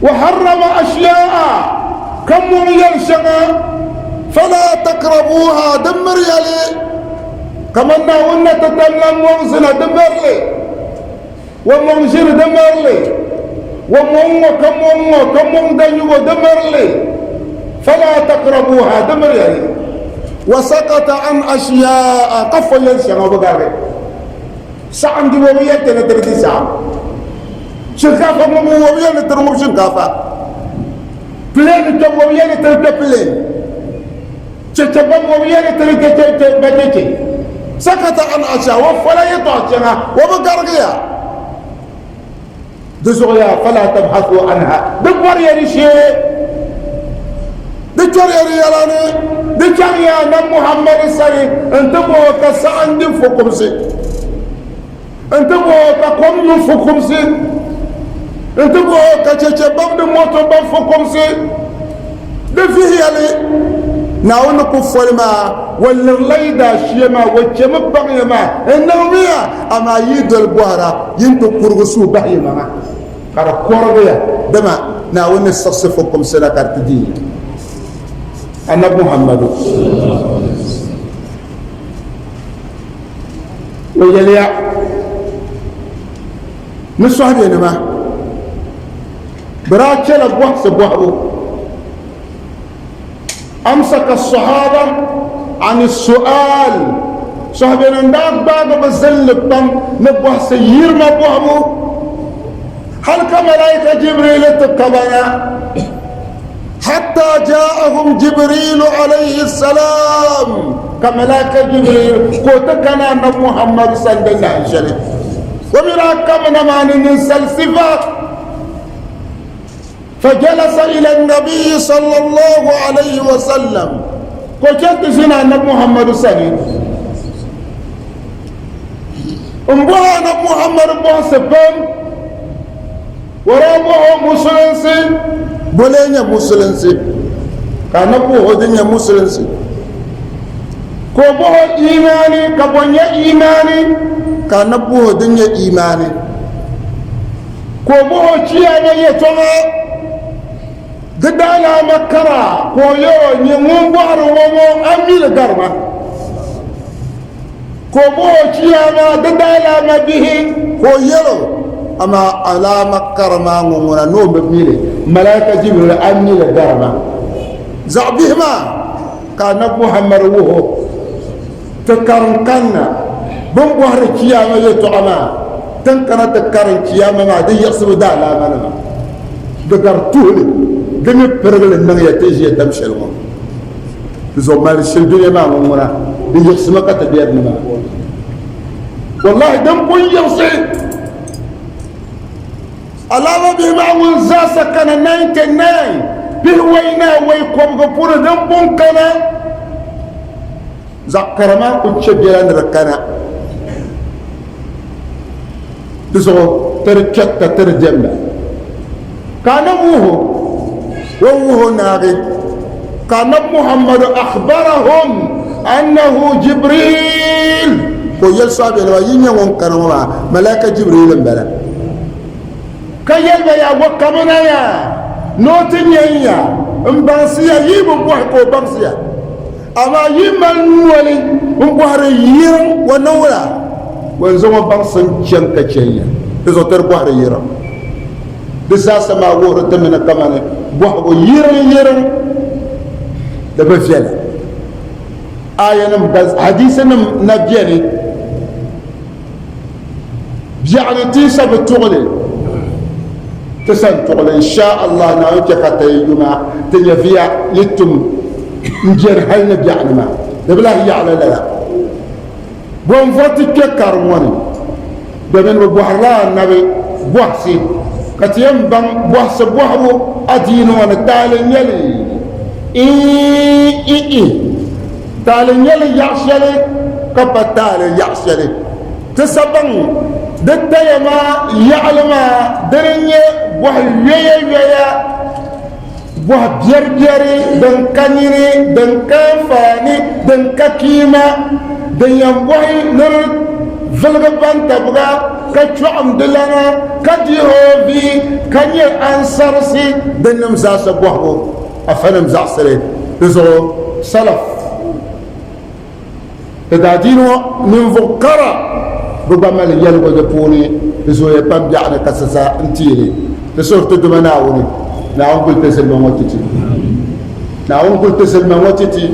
Wa harrama ashya'a, ka mɔŋ yɛl shɛŋa, fala takrabuha, di miri ya li, kaman Naawuni na ti tamlan mɔŋ zina, di miri li. Wa mɔŋ ʒiri di miri li, wa mɔŋ ŋɔ ka mɔŋ ŋɔ ka mɔŋ danyubo di miri li, fala takrabuha di miri ya li. Wa sakata an ashiyaa ka fo yɛl shɛŋa bi garigi. Saɣindi wa bi yɛli ti ni ti di di saɣim. Shinkaafa ŋubu wa bi yɛli ni ti di ŋubi shinkaafa. Plane kpɛbu wa bi yɛli ni ti di kpɛ plane. Cheche bɔbu wa bi yɛli ni ti di kpɛ ba cheche. Sakata an ashiyaa wa fola yɛtɔɣ shɛŋa wa bi garigiya. Di zuɣu yaa fala tabhasu anha di bɔri ya di shee di chɛri ya di yɛla ni di chaŋ ya Anabi Muhammad sani n-ti bɔhi o ka saɣindi fukumsi n-ti bɔhi o ka kom nyu fukumsi n-ti bɔhi o ka cheche bam di moto bam fukumsi Di vihiya li, Naawuni ni ku foli maa, o lirila yi daashia maa, o chɛmi baŋ ya maa, n niŋmiya, amaa yi doli bɔhira, yi ni ti kurigi suhu bahi yi maŋa, ka di kɔrigi ya, dama Naawuni ni siɣisi fukumsi na ka di ti di ya. Anabi Muhammadu o yɛliya ni sɔhibenima Bɛ daa chɛla bɔhisi bɔhibu, Amsaka sɔhaaba ani su'aal, Sɔhibenim daa gbaagi bɛ zinli pam ni bɔhisi yirima bɔhibu hal ka Malaika Jibriil ti kaba na, Hatta jaa'ahum Jibriilu alayhi salaam, ka Malaika Jibriil ka o ti kana Anabi Muhammadu sani di nahin shɛli o mi daa kamina maa ni ninsal sifa. فجلس إلى النبي صلى الله عليه وسلم كوشنت سنة النبي محمد سني امبوها النبي محمد بون سبم ورابو مسلمسي بولين مسلمسي كان بو هدين مسلمسي ko boho imani ka bonya imani ka na boho din imani Ka o bɔh o chiyaama yɛtɔɣa, Di daalaama kara ka o yɛr o, Nyɛ ŋun bɔhiri ŋɔ ŋɔ, a mi li gari ma. Ka o bɔh o chiyaama, Di daalaama bihi ka o yɛr o, Amaa alaama kara maa ŋɔ ŋuna ni o bi mi li, Malaika Jibril a mi li gari ma. Zaɣ bihi maa ka Anabi Muhammad wuh o. Ti karim kanna bɛ ni bɔhiri chiyaama yɛtɔɣa maa, ti ni kana ti karim chiyaama maa di yiɣisibu daalaamanima. Di gari tuhili, di mi pirigi li niŋ ya ti ʒiya dam shɛli ŋɔ. Di zuɣu mali shili dunia maa ŋɔ ŋuna, di yiɣisimi ka ti be di ni maa. Wallahi din pun yiɣisi alaama bihi maa ŋun zaasa kana 99 pihiwɔi ni awɔi kɔbiga puuni din pun kana. Zaɣ kara maa ku chɛ biɛla ni di kana. Di zuɣu ti di kpɛrita ti di diɛmda. Ka Anabi wuhi o, o wuhi o naagi, ka Anabi Muhammadu akhbarahum annahu Jibril, ka o yɛli sɔhibenima, yi nya ŋun kana ŋɔ maa, Malaika Jibril m-bala. Ka yɛli ba, Yaa wa kamina ya ni o ti nyan ya m-baŋsi ya, yi bi bɔhi ka o baŋsi ya. Amaa yi mali noli m-bɔhiri yiriŋ wa niŋ wula? Wa n-zaŋ o baŋsim chaŋ ka chɛn ya, di zuɣu ti di bɔhiri yiriŋ. Di zaasa maa wuhiri ti mi ni kamani bɔhigu yiriŋ yiriŋ di bi viɛla. Aayanim hadiisinim na beni biɛɣuni ti sa bi tuɣili ti san tuɣili insha Allah Naawuni chɛ ka ti yuma ti nyɛviya yi tum n beni hali ni biɛɣuni maa di bi lahi yaɣili lala. Bɔ n-vo ti kpe kariŋ ŋɔ ni? Domin bɛ bɔhirila Anabi bɔhisi, ka ti yɛn baŋ bɔhisi bɔhibu adiini ŋɔ ni taali n-nyɛ li? Ii-i-i! Taali n-nyɛ li yaɣ shɛli ka pa taali yaɣ shɛli. Ti sa baŋ di taya maa yaɣili maa dini n-nyɛ bɔhi yoyayoya. Bɔhi biɛribiɛri din ka nini, din ka anfaani, din ka kiima, din yɛn bɔhi ni di viligi bantabiga ka chɔɣim di lana ka dihi o vi ka nyɛ ansarisi dinnim zaasa bɔhibu afanim zaɣisili. Di zuɣu salaf Di daadiini ŋɔ ninvuɣ kara bi gba mali yɛligu di puuni, di zooya pam biɛɣu ni ka sasa n-ti li. Ti suhiri ti Duuma Naawuni, Naawuni guli ti zilima ŋɔ ti ti. Naawuni guli ti zilima ŋɔ ti ti.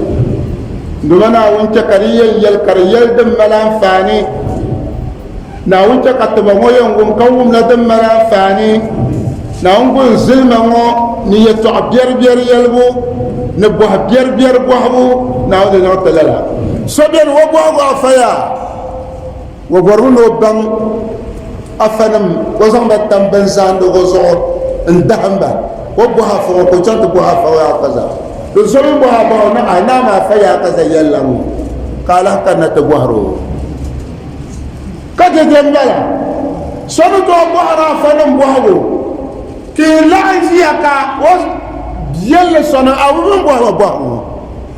Duuma Naawuni chɛ ka di yɛn yɛli ka di yɛli din mali anfaani. Naawuni chɛ ka tiba ŋɔ yɛn wum ka wumla din mali anfaani. Naawuni guli zilima ŋɔ ni yɛtɔɣa biɛribiɛri yɛlibu ni bɔhi biɛribiɛri bɔhibu. Naawuni di niŋ ti lala. So beni o bɔhigu afa yaa, o bɔrimi ni o baŋ afanim o zaŋ ba tam binzaandigu zuɣu n-dahim ba. O bɔhi afa ŋɔ ka o chaŋ ti bɔhi afa yaa kaza. Di so mi bɔhi a bɔhigu ni a naam afa yaa kaza yɛlila ŋɔ ka a lahi kanna ti bɔhiri o. Ka dɛdɛ m-bala, so ni tooi bɔhiri afanim bɔhigu ka yi laɣim ʒiya ka o yɛlli sɔni a bi mini bɔhi ba bɔhigu ŋɔ.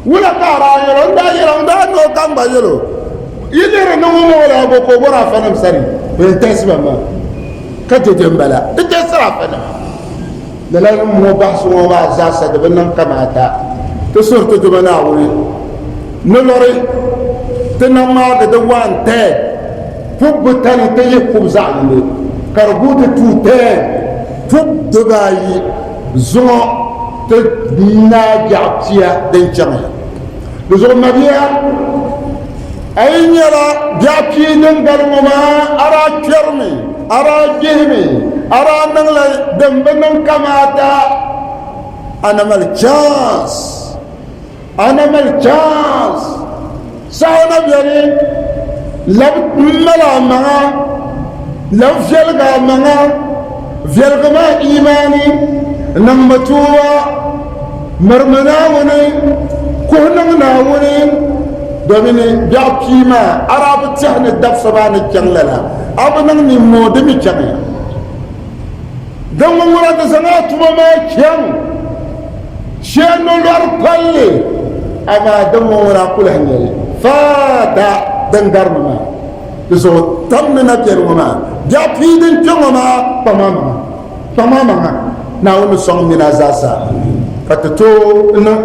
Wula ka a daa yɛl o? N daa yɛl o, n daa ni o ka n gba yɛl o, Yi lihiri ni ŋun ŋɔ la bo ka o bɔri afanim sani, bɛ yɛn tɛsi ba maa. Ka dɛdɛ m-bala, di tɛsiri afanima. Lala nim ŋɔ baɣisi ŋɔ maa zaasa di bi niŋ kamaata. Ti suhiri ti Duuma Naawuni ni lɔri ti nam maa di di waan tɛɛ pub buta ni ti yihi pub zaɣ yini ka di guui ti tuui tɛɛ pub dibaayi zuŋɔ ti naai biɛɣu pia din chaŋya. Di zuɣu mabia a yi nyɛla biɛɣu pia din gari ŋɔ maa a daa kpɛrimi, a daa gbihimi, a daa niŋla din bi niŋ kamaata, a na mali chance, a na mali chance. Saha na beni lab m-mali a maŋa, lab viɛligi a maŋa, viɛligi maa imaani, niŋmi tuuba. Mirimi Naawuni, kuhi niŋ Naawuni, domini biɛɣu pii maa a daa bi tɛhi ni dabisa maa ni chaŋ lala, a bi niŋ nimmoo di mi chaŋya. Din ŋɔ ŋuna di zaŋ a tuma maa chaŋ shee nolɔri palli, amaa din ŋɔ ŋuna a ku lahi nya li faata din garimi maa. Di zuɣu tam ni na beni ŋɔ maa, biɛɣu pii din kpe ŋɔ maa kpaŋmaŋmaŋa. Kpaŋmaŋmaŋa Naawuni ni sɔŋ mina zaasa ka ti tooi niŋ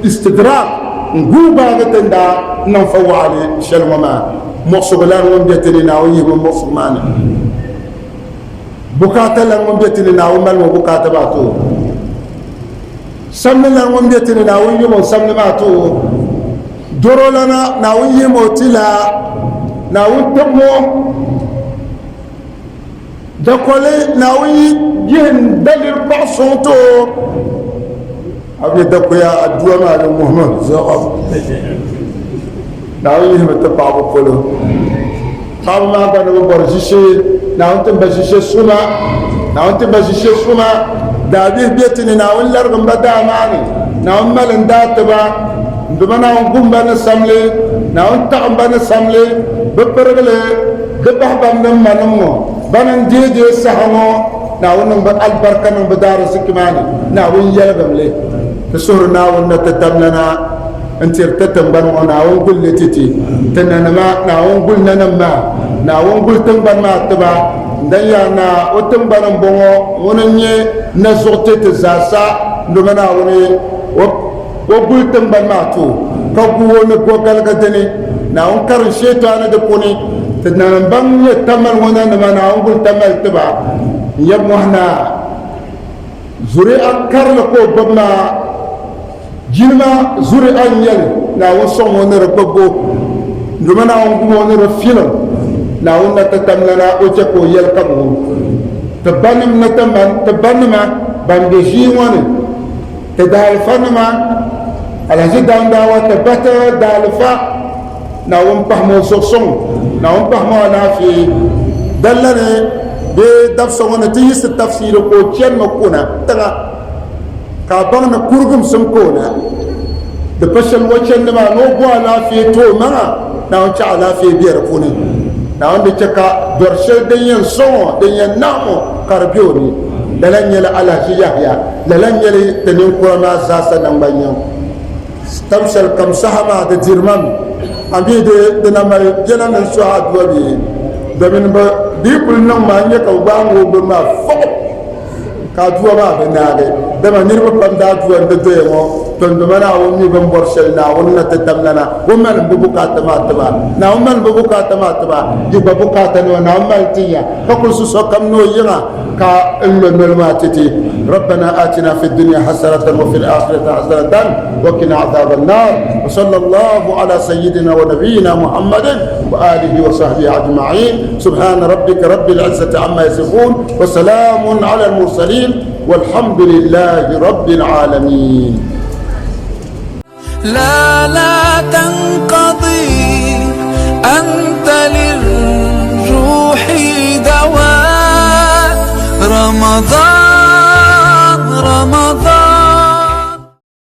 istidrak n-guui gbaagi ti ni daa niŋ fa waɣili shɛli ŋɔ maa. Muɣisigu lan ŋun be ti ni Naawuni yihimi muɣisigu maa ni. Bukaata lan ŋun be ti ni Naawuni malimi o bukaata maa ti o. Samli lan ŋun be ti ni Naawuni yihimi o samli maa ti o. Doro lana Naawuni yihimi o ti la Naawuni tibimi o. Dakoli Naawuni yi yihi daliri paɣ suŋ ti o, a bi dakuya aduwa maa ni ŋuhimi zuɣu. Naawuni yihimi ti paɣaba polo. Paɣaba maa gba ni bi bɔri ʒishee, Naawuni tim ba ʒishe suma. Naawuni tim ba ʒishe suma. Daabihi be ti ni, Naawuni larigim ba daa maa ni. Naawuni mali n-daa ti ba. N Duuma Naawuni gum ba ni samli. Naawuni taɣim ba ni samli. Bɛ pirigi li. Di bahi ban mini manim ŋɔ, bana n-deei deei saha ŋɔ, Naawuni niŋ bɛ alibarika niŋ bɛ daariziki maa ni, Naawuni yɛligim li. Ti suhiri Naawuni ni ti tamlana n-tiri ti tiŋgbani ŋɔ, Naawuni guli li ti ti, ti nanima, Naawuni guli nanim maa, Naawuni guli tiŋgbani maa ti ba. N-dan yaa Naa, o tiŋgbani m-bɔŋɔ, ŋuni n-nyɛ na zuɣu ti ti zaasa, dama Naawuni o guli tiŋgbani maa ti o, ka gu o ni gɔgaligi dini. Naawuni karim Shɛtaani di puuni. Ti nanim ban nyɛ Tamali ŋɔ nanima, Naawuni guli Tamali ti ba. N yab mɔhi naa. Zuri'a karili ka o gbubi maa, jilima zuri'a n-nyɛ li, Naawuni sɔŋ o ni di gbibbu, dama Naawuni gum o ni di filim, Naawuni na ti tamlana o chɛ ka o yɛli ka bi wum. Ti banim ni ti man ti banima ban be ʒii ŋɔ ni, ti daalifanima, Alhaji Dandawa ti ba ti daalifa, Naawuni pahimi o zuɣusuŋ, Naawuni pahimi o alaafee. Dalla ni bee dabisa ŋɔ ni ti yiɣisi tafsiiri ka o chanimi kuna tiŋa ka a baŋ ni kurigimsim ka o na. Di pa shɛli o chandi maa ni o bo alaafee ti o maŋa, Naawuni chɛ alaafee be di puuni. Naawuni di chɛ ka dɔri shɛli din yɛn sɔŋ o, din yɛn nahim o ka di be o ni. Lala n-nyɛli Alhaji Yahaya, lala n-nyɛli ti ninkura maa zaasa naŋgbanyiŋ. Tam shɛli kam saha maa di diri ma mi, a mi di na mali biɛla ni n suhi adua bee? Domin bɛ di yi kuli niŋ ma n-nya ka bɛ gbaai ŋ-o gbuni maa fuɣi ka adua maa bi naagi, dama niriba pam daa adua n-di doya ŋɔ, tɔndoma Naawuni mi bɛ ni bɔri shɛli, Naawuni na ti tamlana, o mali m bi bukaata maa ti ba, Naawuni mali m bi bukaata maa ti ba, yi gba bukaatanima Naawuni mali tin ya, ka kuli su sokam ni o yiŋa. Ka n lo noli maa ti ti, Rabbana atina fi dunya hasanatan wa fil akhirati hasanatan wa qina adhaban nar. Wa sallallahu ala sayyidina wa nabiyyina Muhammadin wa alihi wa sahbihi ajma'in. Subhana rabbika rabbil izzati amma yasifun wa salamun ala al mursalin walhamdulillahi rabbil alamin. لا لا تنقضي أنت للروح دواء رمضان.